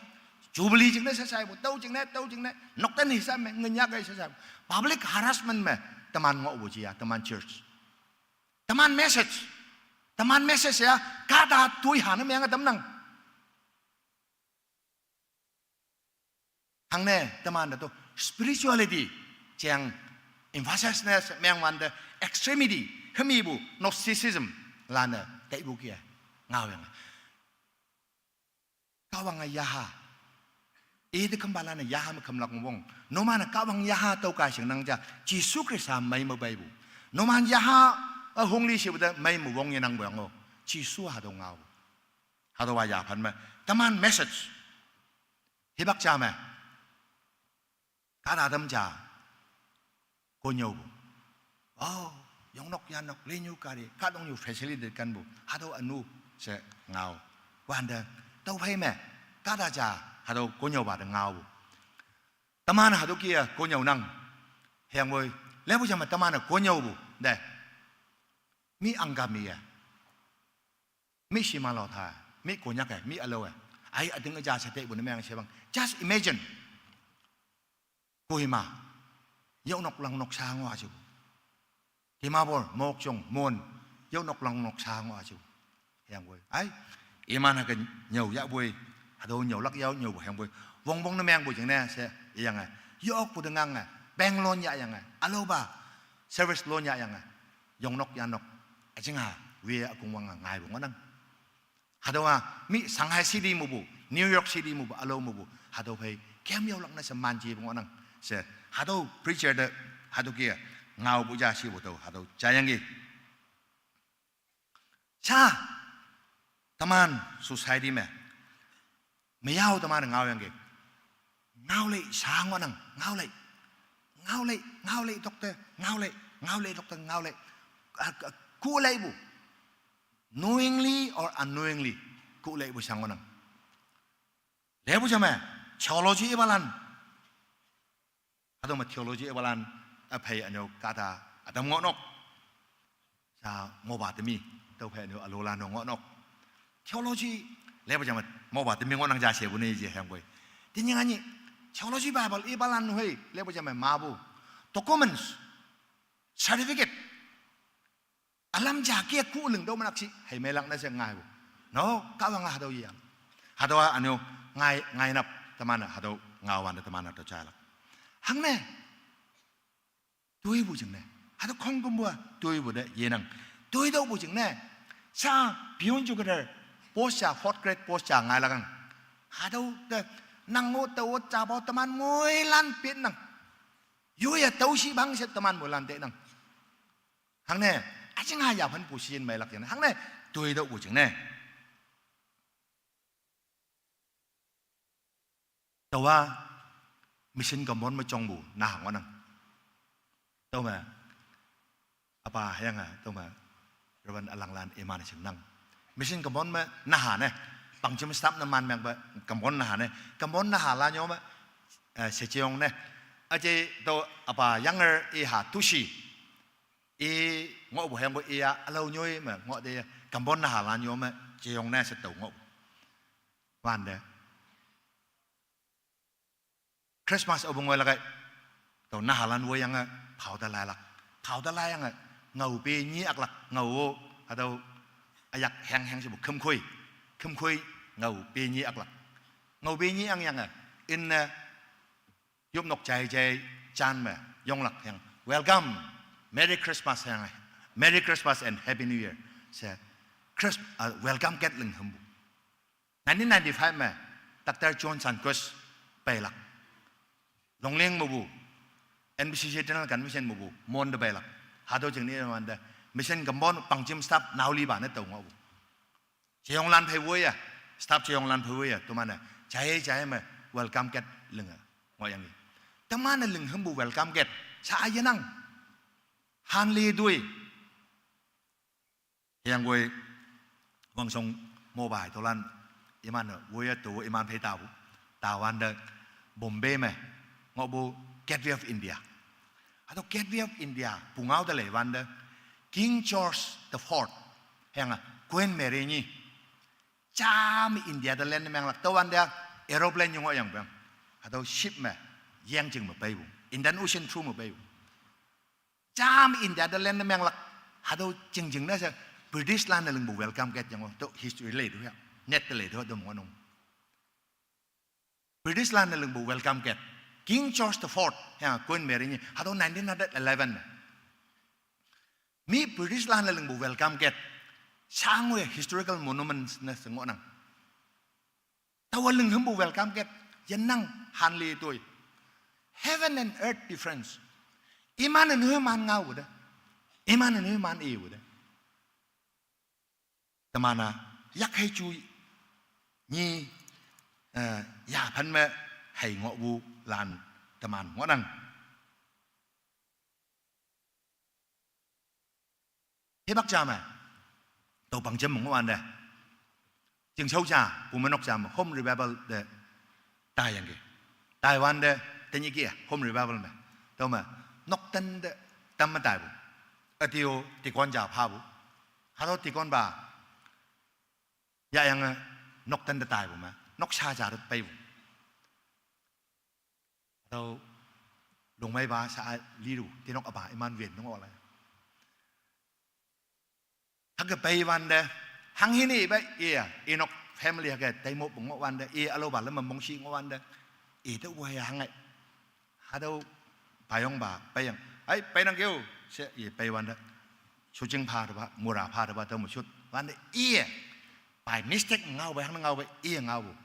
jubilee jingne she shaipu, tüo jingne, tüo jingne, nokten hisab me ngin yahkei she shaipu. Public harassment me teman ngohpu jiya, teman church. Teman message, teman message ya kahta toi hane menge tamnang. Hangne temante tüo spirituality jeng emphasis ne mengwante extremity, hümipu Gnosticism lan-e taipu kih-e ngaoyange. Kahwange yaha, ite khempalan-e yaha me khümlak wong. Numan-e Kahwang yaha tüo kai shingnang ja, Jesu Khrista mei me peipu. Numan yaha, eh, hongli shepu te mei me wong yenangpu yang-o. Jesu hatüo ngao. Hatüowa yaphan me, teman message. Hipak ja me, kahta tam ja, konyüopu. O, yongnok yannok, linyu kate, kahtoknyu facility kenpu, hatüo ünu she ngao. Wante, tüophei me, kahta ja, hatüo konyüopa te ngaopu. Teman hatüo kih-e konyüonang. Hüyangpoi, lepu ja me teman-e konyüopu te, mi Angami-e, mi Shimalotha, mi Konyak-e, mi ülao-e, ai üting üja she teipu ne meng shepang. Just imagine. Kohima, yoknok langnok sha ngoh shepu. Dimapur, Mokokchung, Mon, yoknok langnok sha ngoh shepu. Hüyangpoi, ai, iman hüke nyüo yahpoi, hatüo nyüolak yao nyüopu hüyangpoi, wongpong ne mengpu jingne she iyange, yokpu te ngange, bank loan yahyange, ülaopa service loan yahyange, yongnok yannok, üjingha, we ükongwange ngaipu ngohnang. Hatüowa mi Shanghai City mepu, New York City mepu, ülao mepu, hatüo phei kem yaolak ne she manjepu ngohnang. She, hatüo preacher te, hatüo kih-e ngaopu ja shepu tüo, hatüo jayangki. Sha, teman society me, meyao teman ngaoyangki. Ngaolei sha ngohnang, ngaolei. Ngaolei, ngaolei tokte, ngaolei, ngaolei tokte, ngaolei. Ah, ah, kuleipu. Knowingly or unknowingly, kuleipu sha ngohnang. Lepu ja me, theology ipalan. Hatüo me theology ipalan, üphei üne-o kahta ütam ngohnok. Sha mopa temi, tüophei üne-o ülolan-o ngohnok. Theology, lepu ja me, mopa temi ngohnang ja shepu ne je hüyangpoi. Tenyih nganyih, theology Bible ipalan hei, lepu ja me mapu. Documents, certificate. Ülam ja kih-e kuling tüo menak shi, hei meilak ne she ngaipu. No, Kahwange hatüo yang. Hatüowa üne-o ngai, ngainap teman-e hatüo ngaowante teman-e tüo jailak. Hangne, toipu jingne. Hatüo khongkümpu-a toipu te yenang. Toitüopu jingne, sha peon jugader post ja, fourth grade post ja ngailakang. Hatüo te nang-o tao-o japao teman moilan petnang. Yoiye tüo shipang she teman moilan tenang. Hangne, üjingha yaphan position meilak yangne. Hangne, toitüopu jingne. Taowa, mission kambon me jongpu naha ngohnang. Tüome, üpa hüyange, tüome, Reverend Alanglan iman shingnang. Mission kambon me naha ne, pangjim staff ne man mengpe, kambon naha ne, kambon nahalan yo me, eh, she jeyong ne. Üje tüo üpa younger iha Tushi. I ngohpu hüyangpoi iya ülao nyoi me ngoh te, kambon nahalan yo me jeyong ne she tao ngoh. Wante, Christmas aopu ngoilak ei, tüo nahalan woiyange, phao te lailak. Phao te laiyange, ngao pe nyi aklak, ngao-o, hatüo, üyak heng heng shepu, khümkhoi. Khümkhoi, ngao pe nyi aklak. Ngao pe nyi angyange, inne, yopnok jai jai jan me, yonglak hüyange, Welcome, Merry Christmas hüyange, Merry Christmas and Happy New Year she, Christ-, ah, welcome kat ling hümpu. Nineteen ninety-five me, Doctor John Sanquist peilak. Longleng mepu, N B C C General Convention mepu, Mon te peilak. Hatüo jingne wante, mission kembon pangjim staff naolipa ne tao ngohpu. Jeyonglan phei woiye, staff jeyonglan phei woiye, teman-e, jai jai me welcome gate linge, ngohyangki. Teman-e ling hümpu welcome gate, sha yenang. Hanle toi. Hüyangpoi, Wangshong mobai tolan, iman-e, woiye to iman phei tapu. Tawante, Bombay me, ngohpu Gateway of India. Hatüo Gateway of India, pungao te lei wante, King George the Fourth, hüyange, Queen Mary nyi. Jam India te land menglak, tüowante, aeroplane nyu ngohyangpeng. Hatüo ship me, yeng jing me peipu. Indian Ocean through me peipu. Jam India te land menglak. Hatüo jingjing ne she British lan-e lingpu welcome gate yango. Tüo history lei tu ya. Net te lei tu, tüo ngohnang. British lan-e lingpu welcome gate. King George the Fourth, ya, Queen Mary nyi. Hatüo nineteen hundred eleven me. Mi British lan-e lingpu welcome gate. Shangwe historical monuments ne she ngohnang. Taowa ling hümpu welcome gate, yenang hanle toi. Heaven and earth difference. Iman-e numan ngaopu te. Iman-e numan ipu te. Teman-a, yak hei ju nyi, eh, yaphan me hei ngohpu lan teman ngohnang. Hipak ja me, tüo pangjim me ngohwante. Chingshao ja, pumenok ja me, home revival te, taiyangki. Taiwante, tenyih ki, home revival me. Tüome, nokten te, tam me taipu. Üte-o, deacon ja phapu. Hatüo deaconpa, yahyange, nokten te taipu me. Noksha ja te peipu. Hatüo, longmeipa sha-a litu, tinok üpa iman win nong oklai. Hüke peiwante, hanghi ne pei, iye, inok family hüke teimo pu ngohwante, i ülaopa lam me mongshih ngohwante, i tüopu hei hange. Hatüo, payongpa, peiyang, ai, peinang keo, she, i peiwante. Shujing pha tepa, mura pha tepa, tüo me shut. Wante, iye, by mistake ngao pei, hang ngao pei, iye ngaopu.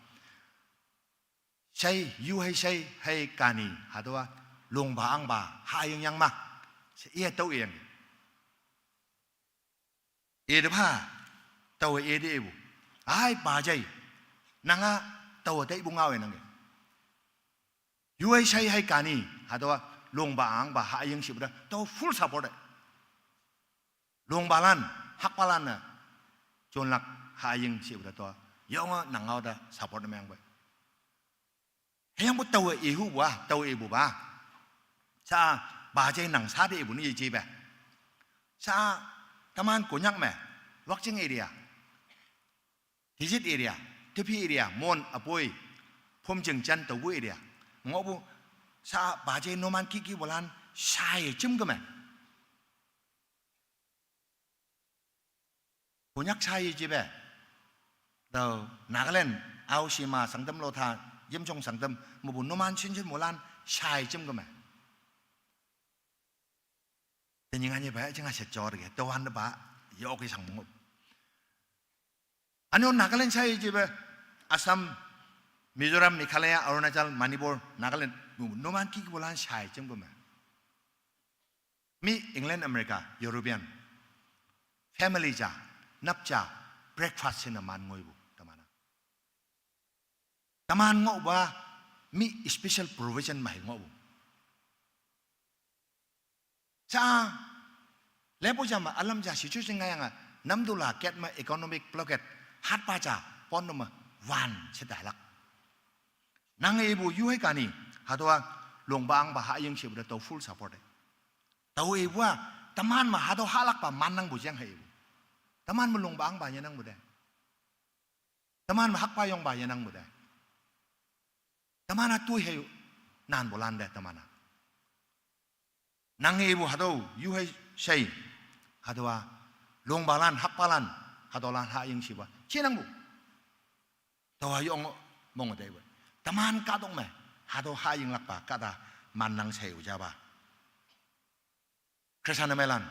Shei, yu hei shei, hei kani, hatüowa, longpa ahngpa, haying yang ma. She, iye tüo iyang. Ite pha, taowe ite ipu. Ai, pa jai. Nanga, taowe taipu ngaowe nangke. Yu hei shei hei kani, hatüowa, longpa ahngpa, haying shipu te, tao full support e. Longpalan, hakpalan-e, jonlak haying shipu te tao, yonge nang ngao te support ne mengpe. Hüyangpu taowe ihupu a, taowe ipupa. Sha, pa jai nang sha te ipu ne yejepe. Sha, teman Konyak me, Wakching area, Tizit area, Tepi area, Mon, Aboi, Phomjing jan taopu area. Ngohpu, sha, pa jai numan kihkihpulan, shaiye jim keme. Konyak shaiye jipe. Tüo Nagaland, Aoshima, Sangtam Lotha, Yimchong Sangtam, mepu numan shinshin moilan, shaiye jim keme. Tenyih nganyih pa, jinga she jor ke, tüowante pa, yoke shang mongop. Ünyo Nagaland shaiye jipe, Assam, Mizoram, Meghalaya, Arunachal, Manipur, Nagaland, nu-, numan kihkihpulan shaiye jim keme. Mi England, America, European, family ja, nap ja, breakfast shine man ngoipu, teman-a. Teman ngohpa, mi special provision me hei ngohpu. Sha, lepu ja me, ülam ja situation ngaiyange, namtula ket me economic blockade, hatpa ja, pon me, wan, she tailak. Nang ipu yu hei kani, hatüowa, longpa ahngpa haying shipu te tao full support e. Tao ipu a, teman me hatüo hahlakpa mannangpu jeng hei ipu. Teman me longpa ahngpa yenangpu te. Teman me hakpa yongpa yenangpu te. Teman-a toi hei nanpulan te teman-a. Nang ipu hatüo, yu hei shei, hatüowa, longpalan, hakpalan, hatüolan haying shipa, jinangpu. Taowa yong mong teipu. Teman kahtok me, hatüo hayinglakpa, kahta mannang shei-o japa. Christian ne meilan.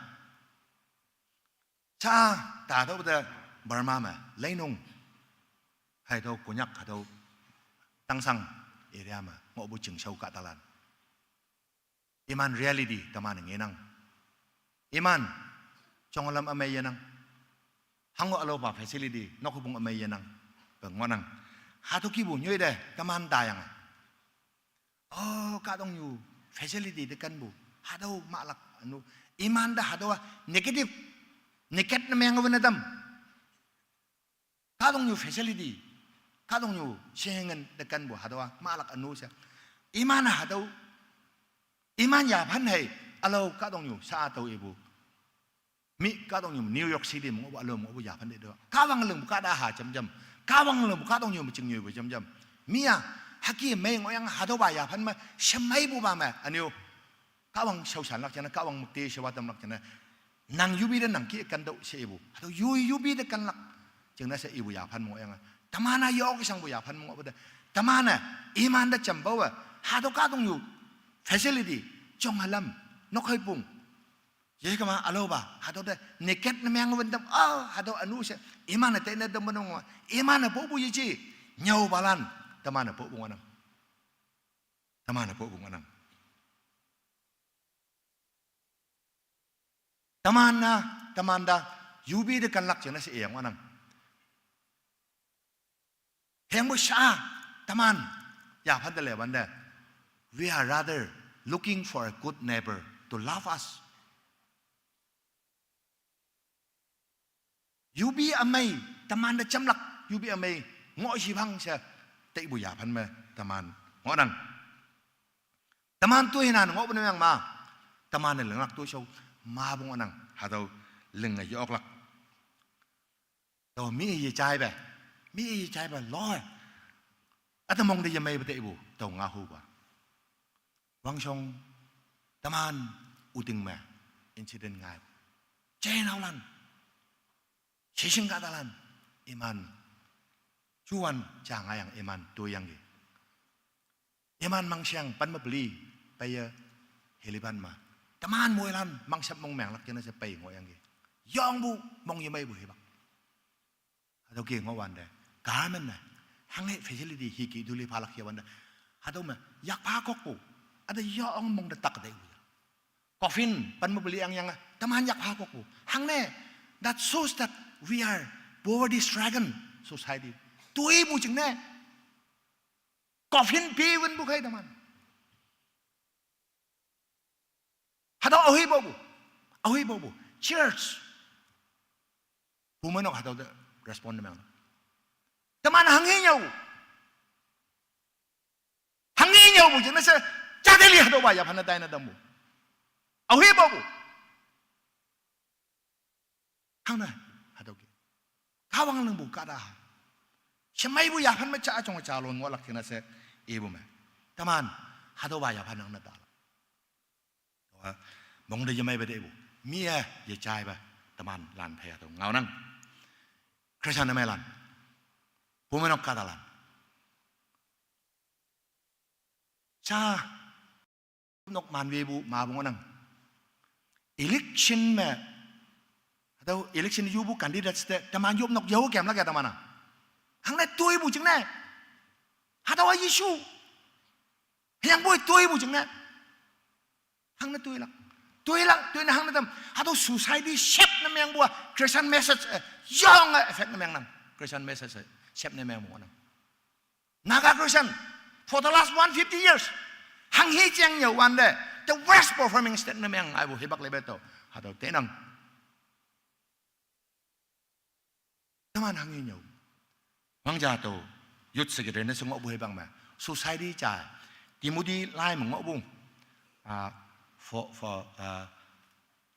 Sha, tatüopu te Burma me, leinung. Hatüo Konyak, hatüo Tangsang area me, ngohpu chingshao kahtalan. Iman reality teman ngenang. Iman, chong lam amei yenang. Hango aloba facility, nok hubung amei yenang. Pe ngohnang. Hatüo kihpu nyoi te, teman tayang. Oh, kahtoknyu facility te kenpu. Hatüo mahlak ünu. Iman te hatüowa negative. Negative ne meng wün tam. Kahtoknyu facility, kahtoknyu shengen te kenpu hatüowa mahlak ünu she. Iman hatüo, iman yaphan hei, ülao kahtoknyu sha tao ipu. Mi kahtoknyu New York City me ngohpu ülao me ngohpu yaphan te tüo. Kahwang lingpu kahta ha jamjam. Kahwang lingpu kahtoknyu me chingnyoipu jamjam. Mi-a, hüke mei ngohyang hatüopa yaphan me, shemeipupa me, ünu. Kahwang shaoshanlak jingne, Kahwang mükte shewa tamlak jingne. Nang yupi te nang kih kentüoh she ipu. Hatüo yu yupi te kenlak jingne she ipu yaphan me ngohyange. Teman-a yok shangpu yaphan me ngohpu te. Teman-e, iman te jampaowe. Hatüo kahtoknyu facility, jong halam, nok heipung. Yekema ülaopa, hatüo te negative ne meng wün tam, ah, hatüo ünu she, iman-e tene tam nong, iman-e popu yeji, nyüopalan, teman-e popu ngohnang. Teman-e popu ngohnang. Teman-a, teman te, yupi te kenlak jingne she iyang ngohnang. Hüyangpu sha, teman, yaphan te le wante. We are rather looking for a good neighbor to love us. Yupi ümei, teman te jamlak, yupi ümei, ngoh shipang she, teipu yaphan me, teman, ngohnang. Teman toinan ngohpu ne meng ma, teman-e linglak toishao, mapu ngohnang, hatüo linge yoklak. Tao mi yejaipe, mi yejaipe loi. Üte mong te yemeipe teipu, tao ngaohupa. Wangshong, teman, üting me, incident ngai. Jeinaolan, shishing kahtalan, iman, juwan ja ngaiyang iman toiyangki. Iman mangsheng pen me peli, peiye, hilipan ma. Teman moilan, mangshap mong menglak jingne she pei ngohyangki. Yongpu, mong yemeipu hipak. Hatüo ke ngohwante, government ne, hanghe facility hiki tuli phalak yewante. Hatüo me, yakpha kokpu, üte yong mong te tak teipu. Coffin, pen me peli angyange, teman yakpha kokpu. Hangne, that shows that we are poverty stricken society. Toipu jingne. Coffin pe wünpu khei teman. Hatüo aohipaopu. Aohipaopu. Church. Bumeinok hatüo te respond ne meng. Teman hanghe nyüo. Hanghe nyüopu jingne she, jateli hatüopa yaphan ne taine tampu. Aohipaopu. Hangne, hatüo ke. Kahwang lingpu kahta ha. Shemeipu yaphan me ja jong jalon ngohlak jingne she, ipu me. Teman, hatüopa yaphan nangne talak. Taowa, mong te yemeipe teipu. Mi-e yejaipe, teman lan phei hatüo ngaonang. Christian ne meilan. Bumeinok kahtalan. Sha, nok manwepu mapu ngohnang. Election me, hatüo election yupu candidates te, teman yop nok yao kemlak ya teman-a. Hangne toipu jingne. Hatüowa issue. Hüyangpoi toipu jingne. Hangne toilak. Toilak, toine hangne tam. Hatüo society shape ne mengpu-a Christian message, eh, yonge effect ne mengnang. Christian message, eh, shape ne mengpu ngohnang. Naga Christian, for the last one fifty years, hanghe jeng nyüowante, the worst performing state ne meng aipu hipak lepe tüo, hatüo tenang. Teman hanghe nyüo. Wangja tüo, youth secretary ne she ngohpu hipak me, society ja, Timothy lai me ngohpu, ah, for, for, ah,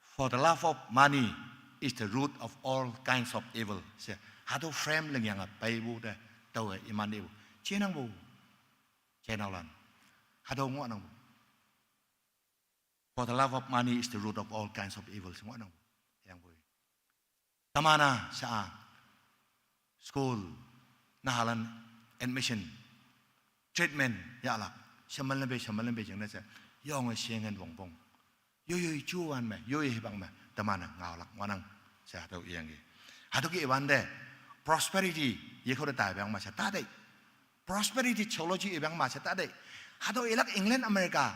for the love of money is the root of all kinds of evil. She, hatüo frame lingyange peipu te, taowe iman ipu. Jenangpu, jeinaolan. Hatüo ngohnangpu. For the love of money is the root of all kinds of evil. She ngohnangpu. Hüyangpoi. Teman-a sha-a, school, nahalan admission, treatment, yahlak, shemelan pe, shemelan pe jingne she, yonge shengen wongpong. Yoiyoi juwan me, yoiyoi hipak me, teman-e ngaolak ngohnang, she hatüo iyangki. Hatüo ke iwante, prosperity, yekho te taipang ma she tatei. Prosperity theology ipang ma she tatei. Hatüo ilak England, America,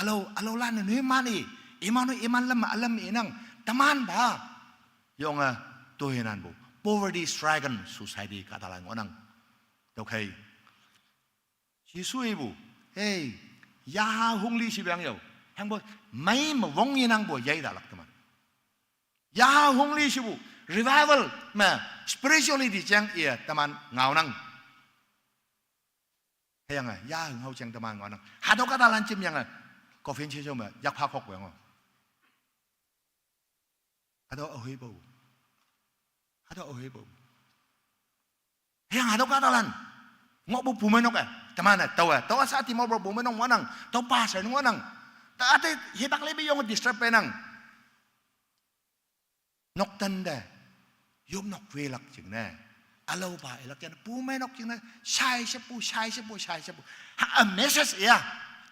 ülao, ülaolan-e noi man i, Iman-o iman lam alam inang teman ba. Yonge, toinan bu poverty stricken society kahtalan ngohnang. Tüokhei Jesu ipu, hey, yaha hongli shipang yao. Hangpu mei me wong inangpu yei talak teman. Yaha hongli shipu revival me spirituality jeng iye teman ngaonang. Hüyange yaha ngao jeng teman ngaonang. Hatüo kahtalan jimyange coffin shesho me yakpha khokpu yang-o. Hatüo aohepu. Hatüo aohepu. Hüyange hatüo kahtalan ngohpu bumeinok-e, teman-e taowe, taowa sa Dimapur bumeinok ngohnang, tüo pastor ngohnang. Ta ate hipak lepe yonge disturb peinang. Nokten te yopnok welak jingne, ülaopa ilak jingne, bumeinok jingne, shaishepu, shaishepu, shaishepu. Ha, a message ya,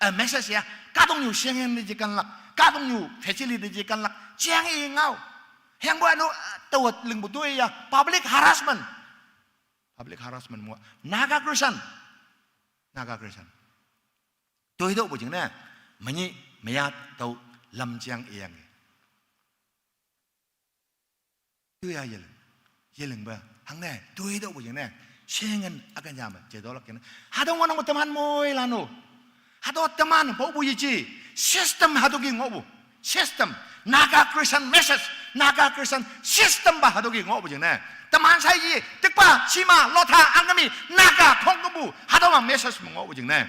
a message ya. Kahtoknyu shingen ne je kanlak, kahtoknyu facility je kanlak, jeng i ngao. Hüyangpu üno, taowa lingpu toi ya, public harassment. Public harassment mo, Naga Christian, Naga Christian. Toitüohpu jingne, menyih meya tüo lam jeng iyange. Toiya yeling, yelingpe, hangne toitüohpu jingne, shingen üken ja me jetolak jingne. Hatüo ngohnangpu teman moilan-o. Hatüo teman popu yeje, system hatüo ki ngohpu. System, Naga Christian message, Naga Christian system pa hatüo ki ngohpu jingne. Teman shaiye tikpa shima lotha angkami Naga khongkümpu hatüowa message me ngohpu jingne.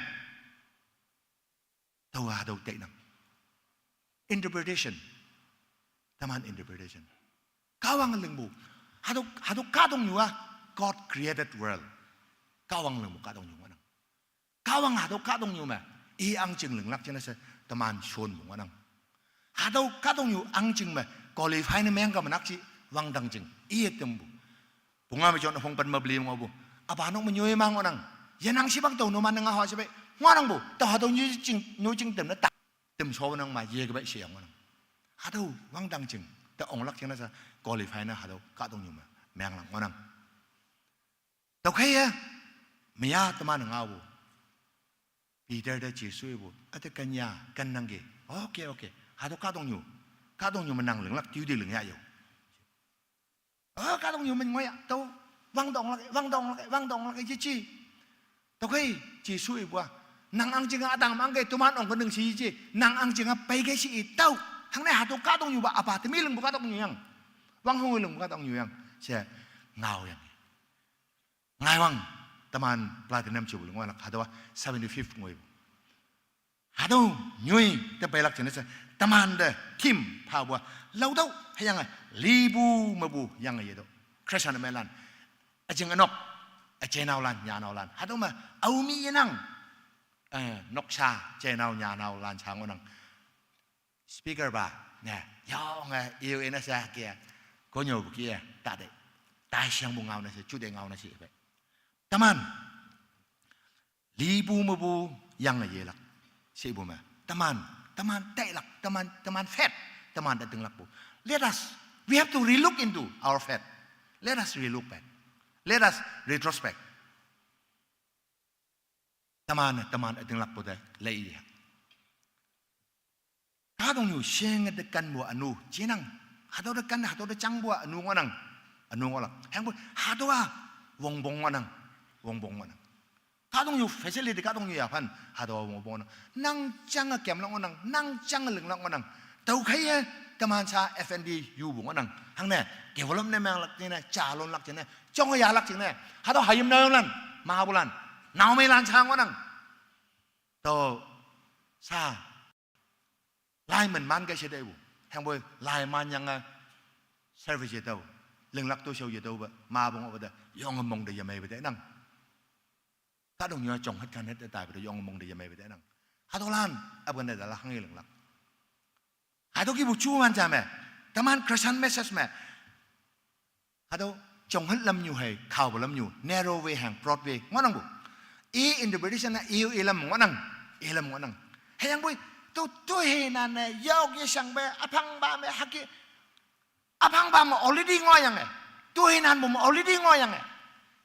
Taowa hatüo tainang. Interpretation. Teman interpretation. Kahwang lingpu. Hatüo, hatüo kahtoknyu-a, God created world. Kahwang lingpu kahtoknyu ngohnang. Kahwang hatüo kahtoknyu me i ahngching linglak jingne she teman shonpu ngohnang. Hatüo kahtoknyu ahngching me qualify ne meng ka me nakji wangdang jing iye tampu. Pungao me John üpong pen me peli ngohpu. Üpa nok me nyoi mang ngohnang. Yenang shipang tao numan ne ngaoha shepe ngohnangpu. Tao hatüo nyoi jing, nyoi jing tem ne ta, tem shonang ma yekepei sheyang ngohnang. Hatüo wangdang jing te onglak jingne she qualify ne hatüo kahtoknyu me menglak ngohnang. Tüokhei-e, meya teman ngaopu. Peter te Jesu ipu, üte kenya, kennangki. Okay, okay. Hatüo kahtoknyu, kahtoknyu me nang linglak duty ling yah yo. O, kahtoknyu me ngoiya, tao, wangdonglak, wangdonglak, wangdonglak yeje. Tüokhei Jesu ipu-a, nang ahngching-a ütang mangke toman ong kening shi yeje, nang ahngching-a peikei shi i tüo. Hangne hatüo kahtoknyu pa üpa temi lingpu kahtoknyu yang, wanghong lingpu kahtoknyu yang she ngaoyang. Ngaiwang, teman platinum jubilee ngohlak hatüowa seventy-fifth ngoipu. Hatüo nyoi te peilak jingne she, teman te theme phapu-a, laotüoh hüyange lipu mepu yange yetüoh. Christian meilan, üjing ünok, üjeinaolan, nyanaolan, hatüo me aomi yenang. Eh, noksa, jeinao, nyanaolan sha ngohnang. Speaker pa ne, yonge, iu ine she ke, konnyüopu ke, tate, taishangpu ngao ne she, jute ngao ne she pe. Teman lipu mepu yange yelak shepu me, teman, teman tailak, teman, teman faith, teman te tinglakpu. Let us, we have to relook into our faith. Let us relook back. Let us retrospect. Teman, teman ütinglakpu te leiye. Kahtoknyu shenge te kenpu ünu jinang. Hatüo te ken, hatüo te jangpu ünu ngohnang. Ünu ngohlak. Hüyangpoi hatüowa wongpong ngohnang. Wongpong ngohnang. Kahtoknyu facility, kahtoknyu yaphan, hatüowa wongpong ngohnang. Nang jange kemlak ngohnang, nang jange linglak ngohnang. Tüokheiye teman sha F N D yupu ngohnang. Hangne develop ne menglak jingne, jalonlak jingne, jong yahlak jingne, hatüo hayim naoyonglan, mapulan, naomeilan sha ngohnang. Tüo sha laimen man kei she teipu. Hüyangpoi laiman yange service yetüo, linglak toshao yetüope mapu ngohpu te yonge mong te yemeipe tenang. Kahtoknyu-a jonghet kanhet te taipu te yonge mong te yemeipe tenang. Hatüolan üpken te tala hanghe linglak. Hatüo kipu juman ja me, teman Christian message me, hatüo jonghet lamnyu hei, kaopu lamnyu, narrow way hang broad way ngohnangpu. I interpretation-a i, ilam ngohnang, ilam ngohnang. Hüyangpoi tüo toinan-e yok yeshangpe üphangpa me hüke, üphangpa me already ngohyange, toinanpu me already ngohyange,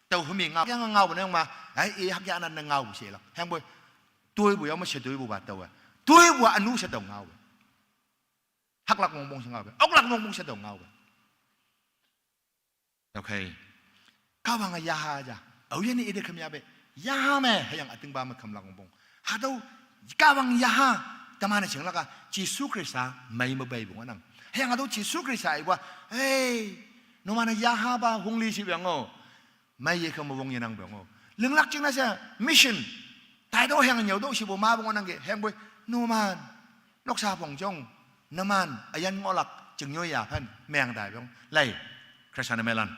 tao hümi ngao yange ngaopu nengma, ai i hüke ünan ne ngaopu shelak. Hüyangpoi toipu yao me she toipupa taowe, toipu ünu she tao ngaopu. Haklak wongpong she ngaope, oklak wongpong she tao ngaope. Okay. Kahwange yaha ja. Aoyinne ite khümyape, yaha me hüyange ütingpa me khümlak wongpong. Hatüo Kahwang yaha, teman-e shinglak-a, Jesu Khrista mei me peipu ngohnang. Hüyange hatüo Jesu Khrista ipu-a, "Hey, numan-e yahapa hongli shipu yang-o. Mei ye khe me wong yenangpu yang-o." Linglak jingne she mission taitüoh hüyange nyüotüoh shipu mapu ngohnangki, hüyangpoi numan noksa pong jong, numan üyin ngohlak chingnyoi yaphan meng taipu yang lei, Khrista ne meilan.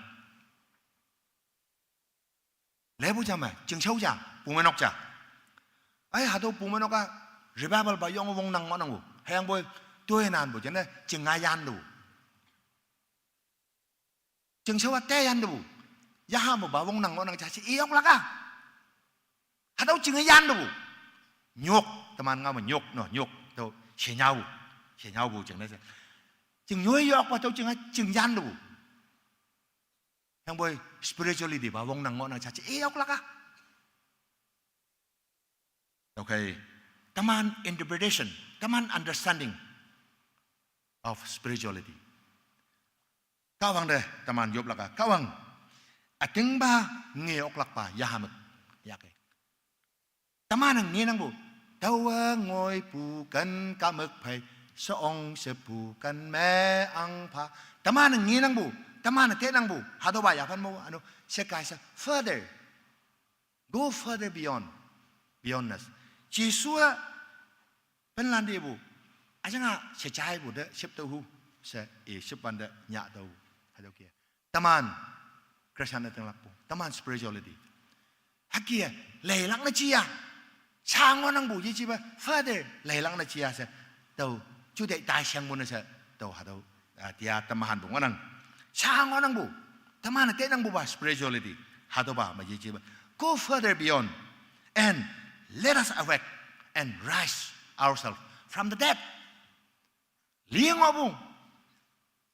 Leipu ja me, chingshao ja, pumeinok ja. Ai, hatüo pumeinok-a revival pa yong wongnang ngohnangpu. Hüyangpoi toinanpu jingne chinga yantepu. Chingshao-a te yantepu. Yaha mepa wongnang ngohnang ja she i oklak-a. Hatüo chinge yantepu. Nyok, teman ngao me nyok, no, nyok. Tüo shenyaopu. Shenyaopu jingne she. Chingnyoi yokpa tüo chinge ching yantepu. Hüyangpoi spirituality pa wongnang ngohnang ja she i oklak-a. Okay. Teman interpretation, teman understanding of spirituality. Kahwang te teman yoplak-a, Kahwang, ütingpa nge oklakpa yaha mük yahke. Teman-e ngenangpu, taowe ngoipu ken kahmük phei, sheong shepu ken me ahngpha. Teman-e ngenangpu, teman-e tenangpu, hatüopa yaphan mo, üno, she kai she further. Go further beyond, beyondness. Jesu-a penlan tepu, üjinga shejaipu te shüptüoh hu, she i shüpwante nyatüoh, hatüo ke. Teman Christian ütinglakpu, teman spirituality hüke leilak ne jiya. Sha ngohnangpu yejipa further leilak ne jiya she, tao jute taishangpu ne she, tao hatüo, ah, tia teman hanpu ngohnang. Sha ngohnangpu, teman-e tenangpupa spirituality, hatüopa me yejipa, go further beyond and let us awake and rise ourselves from the dead. Li ngohpu,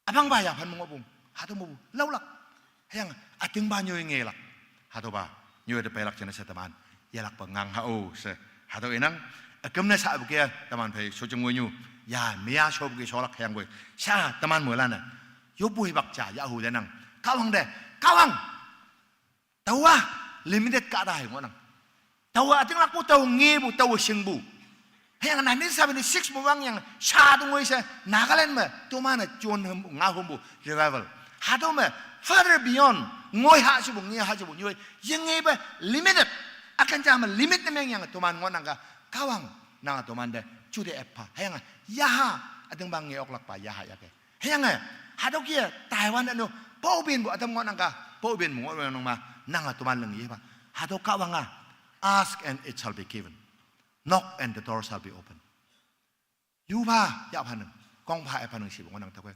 üpangpa yaphan me ngohpu, hatüo mepu laolak. Hüyange ütingpa nyoi ngelak. Hatüopa nyoi te peilak jingne she teman yelakpe ngang ha-o she, hatüo inang. Üküm ne shapu ke teman phei shojing woinyu, ya meya shopu ke sholak hüyangpoi, sha teman moilan-e yoppu hipak ja yahu tenang. Kahwang te, Kahwang, taowa limited kahta hei ngohnang. Taowa ütinglakpu, taowe ngepu, taowe shingpu. Hüyange nineteen seventy-six me wangyange sha tongoi she Nagaland me toman-e jon hüm ngao hümpu revival, hatüo me further beyond, ngoi ha shepu, nge ha shepu nyoi, yengepe limited, üken ja me limit ne mengyange toman ngohnang-a. Kahwang, nange tomante jute epha, hüyange yaha, ütingpa nge oklakpa yaha yahke. Hüyange hatüo ke Taiwan üno, paobinpu ütam ngohnang-a, paobinpu ngohnang ma, nange toman ling yepa, hatüo Kahwang-a, ask and it shall be given, knock and the door shall be open. Yupha yaphanang, kongpha yaphanang shepu ngohnang tüokhei.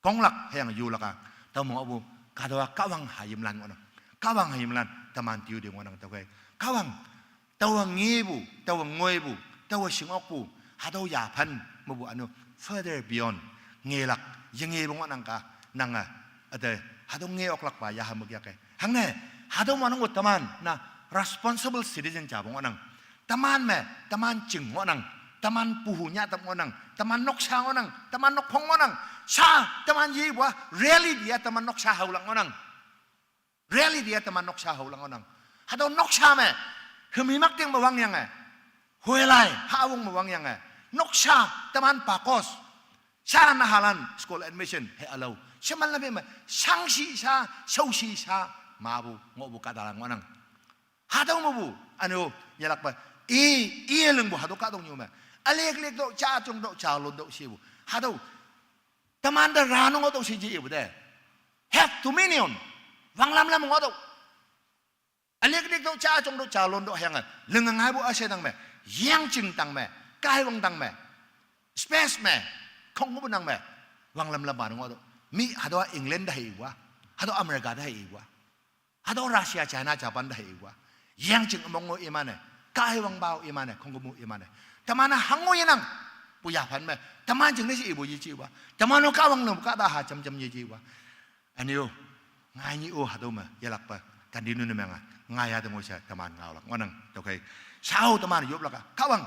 Konglak hüyange yulak-a, tao me ngohpu, kahta-a Kahwang hayimlan ngohnang. Kahwang hayimlan teman tüo te ngohnang tüokhei. Kahwang, taowe ngepu, taowe ngoipu, taowe shingokpu, hatüo yaphan mepu üno further beyond ngelak, yengepu ngohnang-a, nange üte hatüo nge oklakpa yaha mük yahke. Hangne, hatüo me ngohnangpu teman na responsible citizen japu ngohnang. Teman me, teman ching ngohnang, teman puhu nyatap ngohnang, teman noksa ngohnang, teman nokphong ngohnang. Sha teman yepu-a reality-a teman noksa haolak ngohnang. Reality-a teman noksa haolak ngohnang. Hatüo noksa me, hümi mak ting me wangyange, hoilai hawong me wangyange, noksa teman pakos, sha nahalan school admission he ülao sheman lamme me, shangshi sha, shaoshi sha, mapu ngohpu kahtalan ngohnang. Hatüo mepu üne-o yelakpe, i, i lingpu hatüo kahtoknyu me, ülick lick tüoh, ja jong tüoh, ja lon tüoh shepu, hatüo temante rane ngohtüoh she je ipu te, have dominion, wanglam lam ngohtüoh. Ülick lick tüoh, ja jong tüoh, ja lon tüoh hüyange linge ngaipu üshei tang me, yengching tang me, kaiwang tang me, space me, khongkümpu nang me, wanglam lam pa ne ngohtüoh. Mi hatüo-a England te hei ipu-a, hatüo America te hei ipu-a, hatüo Russia, China, Japan te hei ipu-a, yengching ümong-o iman-e, kaiwang pa-o iman-e, khongkümpu iman-e, teman-a hango yenang, pu yaphan me, teman jingne she ipu yeje ipu-a, teman-o Kahwang nangpu kahta ha jam jam yeje ipu-a. Üne-o, ngai nyih-o hatüo me yelakpe continue ne menge, ngaiya te ngoi she teman ngaolak ngohnang tüokhei. Shao teman yoplak-a, Kahwang,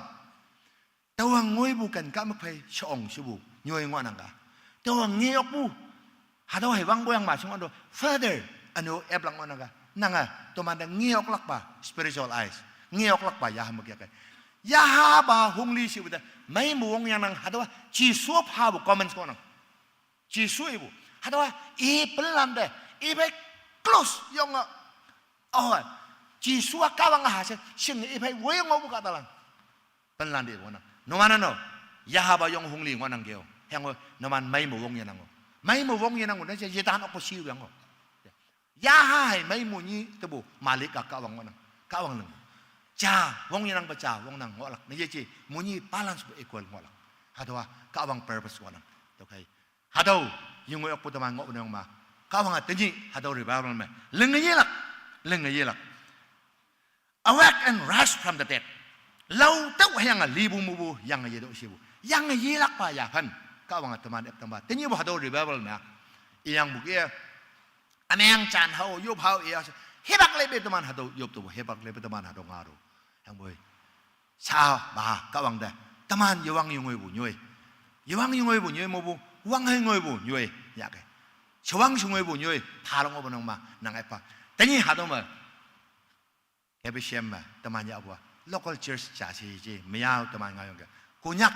Taowa ngoipu ken kahmük phei she-ong shepu nyoi ngohnang ka. Taowa nge okpu. Hatüo hei wangpu yang ma shing wan to. Father, üne-o eplak ngohnang ka. Nange, tomante nge oklakpa, spiritual eyes. Nge oklakpa yaha mük yake. Yahapa hongli shepu te. Meimu wong yanang hatüowa Jesu phapu comments ngohnang. Jesu ipu. Hatüowa i penlante, i phei close yonge. Oh, Jesu-a Kahwang ha she, shing i phei woi ngohpu kahtalan. Penlante ngohnang. Numan-a no, yahapa yong hongli ngohnang keo. Hüyange numan meimu wong yenang-o. Meimu wong yenang-o, naja yetan okpu shiu yang-o. Yaha hei meimu nyi tepu malik-a Kahwang ngohnang. Kahwang leng. Ja, wong yenangpe ja, wongnang ngohlak. Ne yeje, monyi balance pu equal ngohlak. Hatüowa Kahwang purpose ngohnang. Tüokhei. Hatüo, yingoi okpu teman ngohpu neng ma. Kahwange tenyih, hatüo revival me. Linge yelak, linge yelak. Awake and rise from the dead. Lao tüo hüyange lipu mupu, yange yetüo shipu. Yange yelakpa yaphan. Kahwange teman ep tangpa. Tenyihpu hatüo revival me. Iyangpu ke. Ümeng jan hao, yop hao, iya. Hipak lepe teman hatüo, yop tepu. Hipak lepe teman hatüo ngao to. Hüyangpoi. Sha, ba, Kahwang te. Teman yewang yengoipu nyoi. Yewang yengoipu nyoi mopu, wang hei ngoipu nyoi. Yake. Shewang she ngoipu nyoi. Phalong opu nang ma, nang epa. Tenyih hatüo me. K B C M me, teman yahpu-a, local church ja she je, meyao teman ngao yangke. Konyak,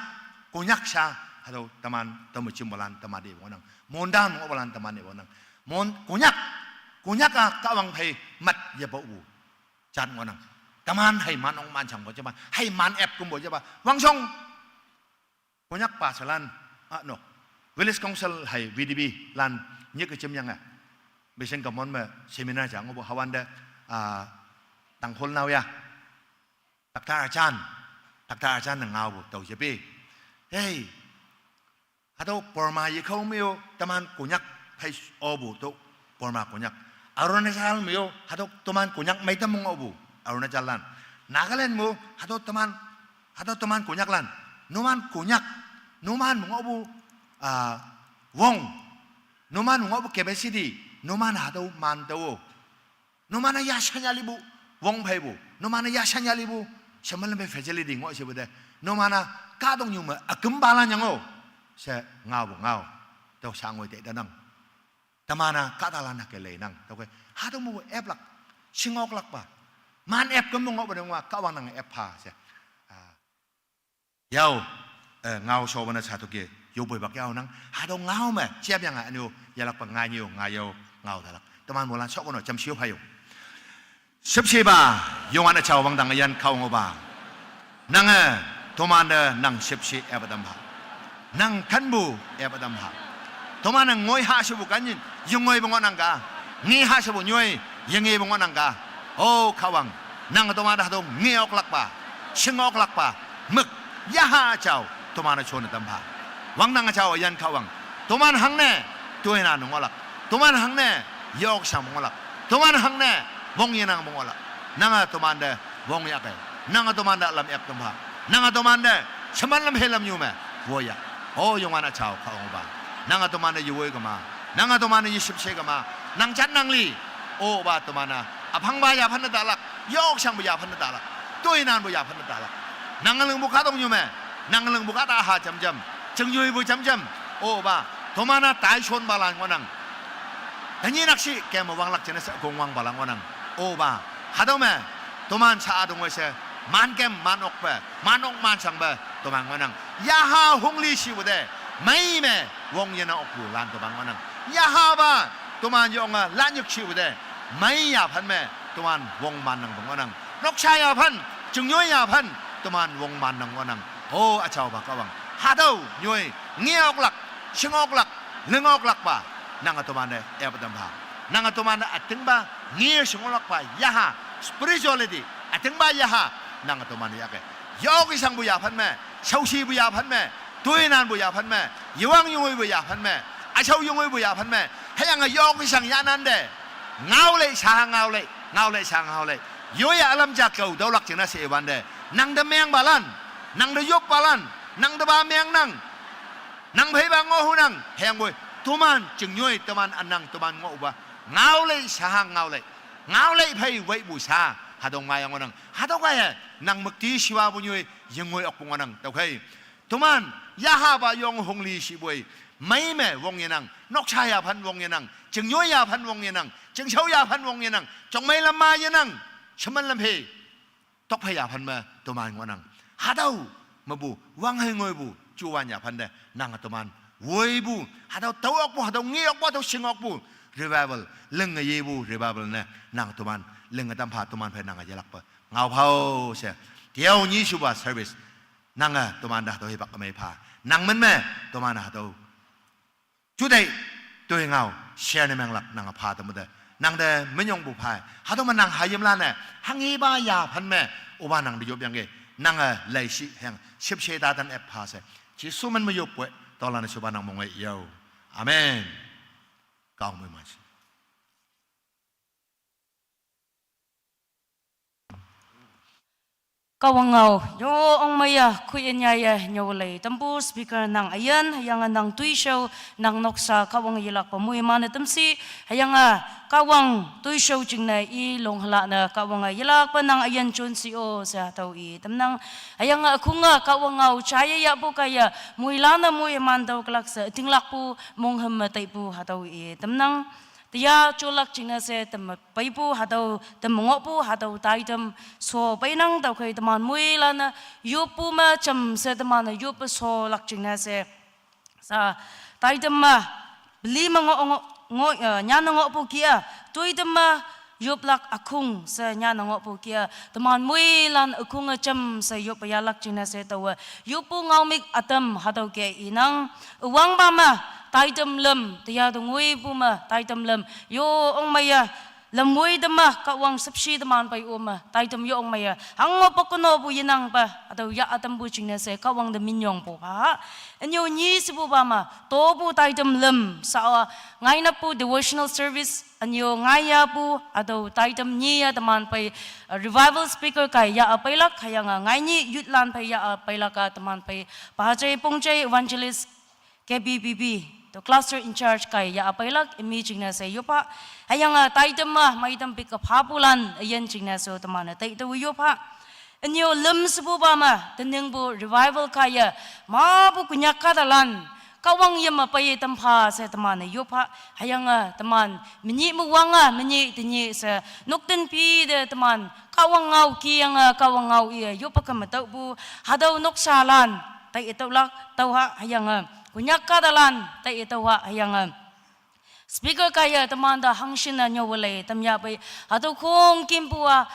Konyak sha, hatüo teman, teme jimpulan, teman te ngohnang. Mondan ngohpulan, teman te ngohnang. Mon, Konyak, Konyak-a Kahwang phei mat yepopu. Jat ngohnang. Teman hei man ong man shangpu jepa, hei man ep kümpu jepa. Wangshong. Konyak pastorlan, ah, no. Village Council hei V D B lan nyike jemyange. Mission Common me seminar ja ngohpu hawante, ah, Tangkhul naoya. Doctor Ajan, Doctor Ajan ne ngaopu tao yepe. Hey, hatüo Burma yekhao me-o teman Konyak phei opu tüo Burma Konyak. Arunachal me-o, hatüo toman Konyak meitam me ngohpu, Arunachal lan. Nagaland me-o, hatüo toman, hatüo toman Konyaklan. Numan Konyak, numan me ngohpu, ah, wong. Numan me ngohpu capacity, numan hatüo man tüo. Numan-a yashan yalipu, wong pheipu. Numan-a yashan yalipu, shemelam phei facility ngoh shepu te. Numan-a kahtoknyu me ükümpalan yang-o. She ngaopu ngao. Tüo shangoi te tanang. Teman-a kahtalan hüke leinang. Tüokhei, hatüo mepu eplak, shingoklakpa. Man ep kümpu ngohpu nengwa, Kahwang nange ep pha she. Ah. Yao, eh, ngao shopu ne sha tüoke, yopoipak yao nang, hatüo ngao me, jepyange, üne-o, yelakpa ngai nyi-o, ngai yao, ngao talak. Teman moilan shokono, jamshe-o phayo. Shüpshepa, Youngwanpa jao wangdang üyin Kahwang-opa. Nange, tomante nang shüpshe epa tam pha. Nang kenpu epa tam pha. Toman-e ngoi ha shepu kanyin, yengoipu ngohnang ka. Nge ha shepu nyoi, yengepu ngohnang ka. O Kahwang, nange tomante hatüo nge oklakpa, shing oklakpa, mük, yaha jao, toman-e jone tam pha. Wangdang jao üyin Kahwang. Toman hangne, toinan ngohlak. Toman hangne, yokshan ngohlak. Toman hangne, wong yenangpu ngohlak. Nange tomante wong yahkei. Nange tomante lam ep tam pha. Nange tomante sheman lam hei lam nyu me woiya. O Youngwanpa jao Kahwang-opa. Nange tomante yewoi kema. Nange tomante yeshüpshe kema. Nang jat nang li. O pa toman-a üphangpa yaphan ne talak. Yokshangpu yaphan ne talak. Toinanpu yaphan ne talak. Nang lingpu kahtoknyu me. Nang lingpu kahta ha jamjam. Jingyoipu jamjam. O pa. Toman-a taishonpalan ngohnang. Tenyih nakshih keme wanglak jingne she kongwangpalan ngohnang. O pa. Hatüo me. Toman sha-a tongwe she. Man kem man okpe. Man ok man shangpe. Toman ngohnang. Yaha hongli shipu te. Mei me. Wong yenang okpulan toman ngohnang. Yahapa. Toman yonge lanyik shipu te. Mei yaphan me. Toman wong mannangpu ngohnang. Noksa yaphan. Jingnyoi yaphan. Toman wong mannang ngohnang. O üjaopa Kahwang. Hatüo nyoi. Nge oklak. Shing oklak. Ling oklakpa. Nange tomante epa tam pha. Nange tomante ütingpa. Nge shing oklakpa. Yaha. Spirituality. Ütingpa yaha. Nange tomante yahkei. Yok ishangpu yaphan me. Shaoshipu yaphan me. Toinanpu yaphan me. Yewang yengoipu yaphan me. Üshao yengoipu yaphan me. Hüyange yok ishang yahnante. Ngaolei sha ngaolei. Ngaolei sha ngaolei. Yoiya ülam ja kao tüolak jingne she iwante. Nangte mengpalan. Nangte yoppalan. Nangte pa mengnang. Nang pheipa ngohhunang. Hüyangpoi. Toman jingnyoi teman ünang teman ngohpa. Ngaolei sha ngaolei. Ngaolei phei weipu sha. Hatüo ngaiyange ngohnang. Hatüo kaiye nang müktishiwa punyoi yengoi okpu ngohnang. Tüokhei, teman yahapa yong hongli shipoi, mei me wong yenang, noksa yaphan wong yenang, chingnyoi yaphan wong yenang, chingshao yaphan wong yenang, jongmei lam ma yenang, sheman lam phe, tokphei yaphan me teman ngohnang. Hatüo mepu wang hei ngoipu juwan yaphan te nange teman woipu, hatüo tao okpu, hatüo nge okpu, hatüo shing okpu revival, linge yepu revival ne nange teman linge tampha, teman phei nange yelakpe ngao phao she. Tüo nyi shupa service nange teman te hatüo hipak ümei pha. Nang min me teman hatüo jutai toi ngao share ne menglak nange pha teme te, nangte minyongpu pha. Hatüo me nang hayimlan-e hanghipa yaphan me opa nang te yopyangki, nange leishi hang shipshe tatan ep pha she, Jesu min me yoppoi, tüolan-e shupa nang mongei yao. Amen. Kahwang moiman shi. Kahwang ngao, yo ongmeiye, khuiye nyaiye nyüolei tampu speaker nang üyin, hüyange nang toishao, nang noksa Kahwang yelakpe moiman-e tamshi, hüyange Kahwang toishao jingne i long hela ne Kahwange yelakpe nang üyin jonshi-o she hatüo i tamnang. Hüyange ükhunge Kahwang ngao jaiye yahpu kaiye moilan-e moiman tüo kelak she ütinglakpu monghüm me taipu hatüo i tamnang. Teya jolak jingne she teme peipu hatüo, teme ngohpu hatüo taitam sho peinang. Tüokhei teman moilan-e yoppu me jamshe teman-e yoppe sholak jingne she, sa, taitam me peli me ngoh, ngoh, ngoh, eh, nyanne ngohpu kih-a, toitam me yoplak ükhung she nyanne ngohpu kih-a, teman moilan ükhunge jamshe yoppe yahlak jingne she taowe yoppu ngaomük ütam hatüo ke inang. Üwangpa me taitam lüm, teya te ngoipu me taitam lüm, yo ongmeiye, lamwoi teme Kahwang shüpshe teman pei-o me taitam yo ongmeiye hango poknopu yenangpe hatüo yah ütampu jingne she Kahwang te minyongpu pha. Ünyo nyi shepupa me topu taitam lüm sa-a, ngainappu devotional service, ünyo ngaiyapu hatüo taitam nyi-a teman phei, eh, revival speaker kaiye yah-a peilak, hüyange ngainyi youthlan phei yah-a peilak-a teman phei Pajei Pongjei evangelist K B B B, tüo cluster in charge kaiye yah-a peilak, imi jingne she yoppha. Hüyange taitam me meitam pik-e phapulan üyin jingne she teman-e tai tüo yoppha. Ünyo lüm shepupa me teningpu revival kaiye mapu Konyak kahtalan Kahwang yim me pei tampha she teman-e yoppha. Hüyange teman menyih me wange menyih tenyih she nokten pi te teman Kahwang ngao kiyange Kahwang ngao iye yoppe keme tüohpu hatüo noksalan taiye tüohlak tüoha, hüyange Konyak kahtalan taiye tüoha, hüyange speaker kaiye teman te hangshinne nyüowelei tamyahpei, hatüo khongkümpu-a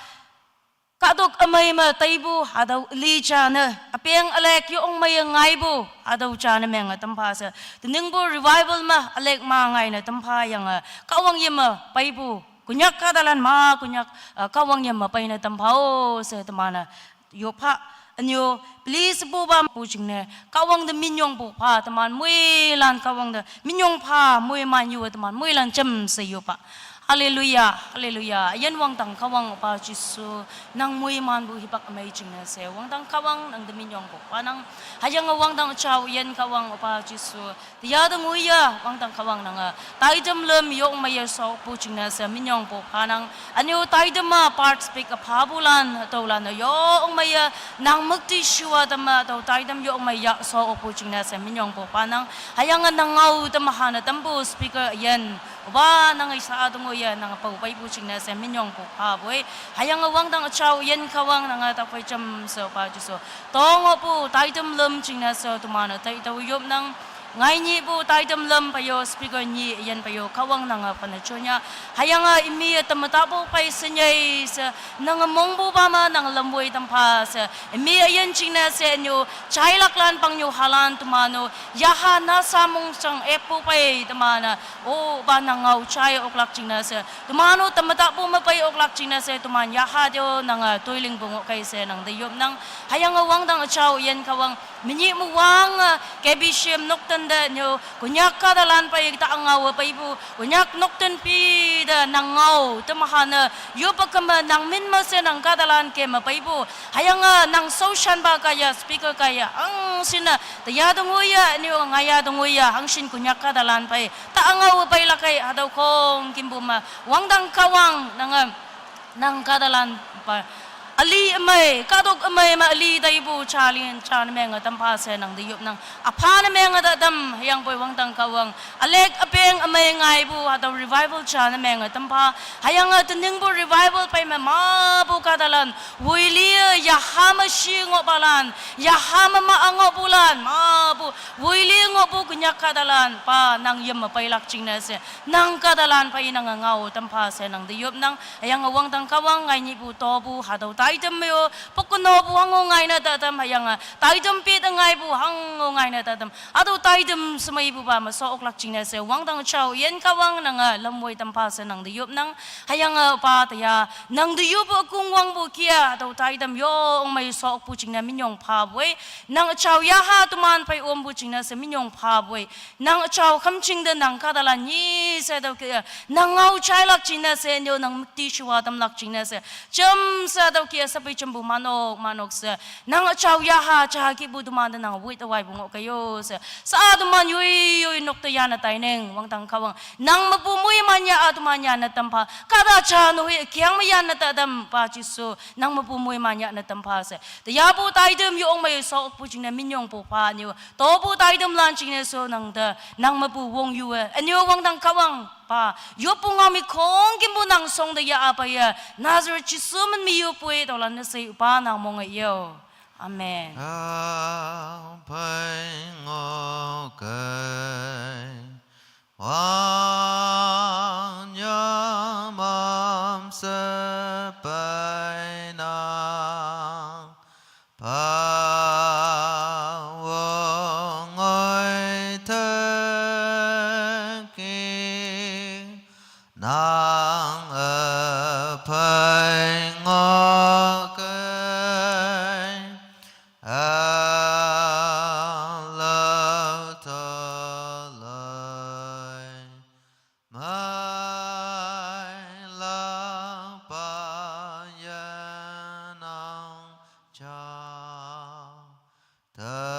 kahtok ümei me taipu hatüo üli ja ne, üpeng ülek yo ongmeiye ngaipu hatüo ja ne menge tampha she, teningpu revival me ülek ma ngaine tampha yange Kahwang yim me peipu Konyak kahtalan ma Konyak, ah, Kahwang yim me peine tampha-o she teman-e yoppha. Ünyo peli shepupa pu jingne Kahwang te minyongpu pha, teman moilan Kahwang te minyong pha, moiman yuwe teman moilan jamshe yoppha. Haleluya, haleluya. Üyin wangdang Kahwang Opa Jesu, nang moimanpu hipak ümei jingne she wangdang Kahwang nang te minyongpu phanang. Hüyange wangdang jao üyin Kahwang Opa Jesu, teya te ngoiye wangdang Kahwang nange taitam lüm yo ongmeiye shopu jingne she minyongpu phanang. Ünyo taitam me participate-e phapulan hatüolan-e yo ongmeiye nang müktishiwa teme tüo taitam yo ongmei yah shopu jingne she minyongpu phanang. Hüyange nang ngao teme hane tampu speaker üyin, Opa nange sha-a te ngoiye nange pao peipu jingne she minyongpu phapoi. Hüyange wangdang jao üyin Kahwang nange taphei jamshe Opa Jesu, tongohpu taitam lüm jingne she teman-e tai tüo yopnang. Ngainyihpu taitam lüm pei-o speaker nyi üyin pei-o Kahwang nange phane jonya. Hüyange imi-e teme tapu phei shenyei she, nange mongpupa me nange lamwoi tampha she, imi üyin jingne she ünyo jailaklan pangnyu halan teman-o yaha nasa mongjang eppu phei teman-e, Opa nang ngao jai oklak jingne she teman-o teme tapu me pei oklak jingne she teman yaha te-o nange toilingpu ngohkei she nang te yopnang. Hüyange wangdang jao üyin Kahwang, menyih me wange, ah, K B C M nokten te nyo Konyak kahtalan phei ta ngaowe peipu, Konyak nokten pi te nang ngao teme hane yoppe keme nang min me she nang kahtalan ke me peipu, hüyange nang shaoshanpa kaiye speaker kaiye hangshinne teya te ngoiye, ünyo ngaiya te ngoiye hangshin Konyak kahtalan phei ta ngaowe peilak kei hatüo khongkümpu me wangdang Kahwang nange nang kahtalan Ba, ali amei, kadok amei ma ali daibu chalin cha nameng a tampha se nang da yop nang. Apha nameng a da dam, hüyangpoi wangdang Kahwang. Alek apeng amei ngaibu, hatüo revival cha nameng a tampha. Hüyange teningpu revival phei me mapu kahtalan. Woili, yaha me shi ngoh palan. Yaha me ma angoh pulan. Mapu, woili ngohpu konyak kahtalan. Pa, nang yim me peilak jingne she. Nang kahtalan pa inang ngao tampha she nang te yop nang. Hüyange wangdang Kahwang ngai nyipu topu hatüo taitam me-o, pokno pu hango ngaine tatam hüyange, taitam pit ngaipu hango ngaine tatam. Hatüo taitam shemeipu pa me so oklak jingne she wangdang chao yin Kahwang nange lamwoi tampha she nang te yop nang. Hüyange pa teya, nang te yop kungwangpu kia, hatüo taitam yong mei so okpu jingne minyong phapoi. Nang chao yaha teman phei ompu jingne she minyong phapoi. Nang chao kham jing te nang kahtalan nyi she tüo ke, nang ngao jailak jingne she nyo nang müktishiwa tamlak jingne she. Jam she tüo ke shepei jampu manok, manok she. Nang chao yaha, jaha kipu teman te nang wit awaipu ngoh ke yo she. Sa teman yoi, yoi nok te yanne taineng, wangdang Kahwang. Nang mepu moiman ya a teman yanne tampha. Kahta ja no hi kiang me yanne tatam pa Jesu. Nang mepu moiman yanne tampha she. Teyapu taitam yong mei so okpu jingne minyong pu pha nyo. Topu taitamlan jingne so nang te, nang mepu wong yu e. Anyo wangdang Kahwang pa. Yoppu ngao mi khongkümpu nang shong te ya apa ya. Nazareth Jesu min me yoppu e, tüolan ne she pa nang mong e yo. Amen. Aophei ngoh kei, wang yamam she peinang. Pa wong oi teki, nang aphei ngoh kei, a lao to lai. Mei la pa ye nang ja. Ta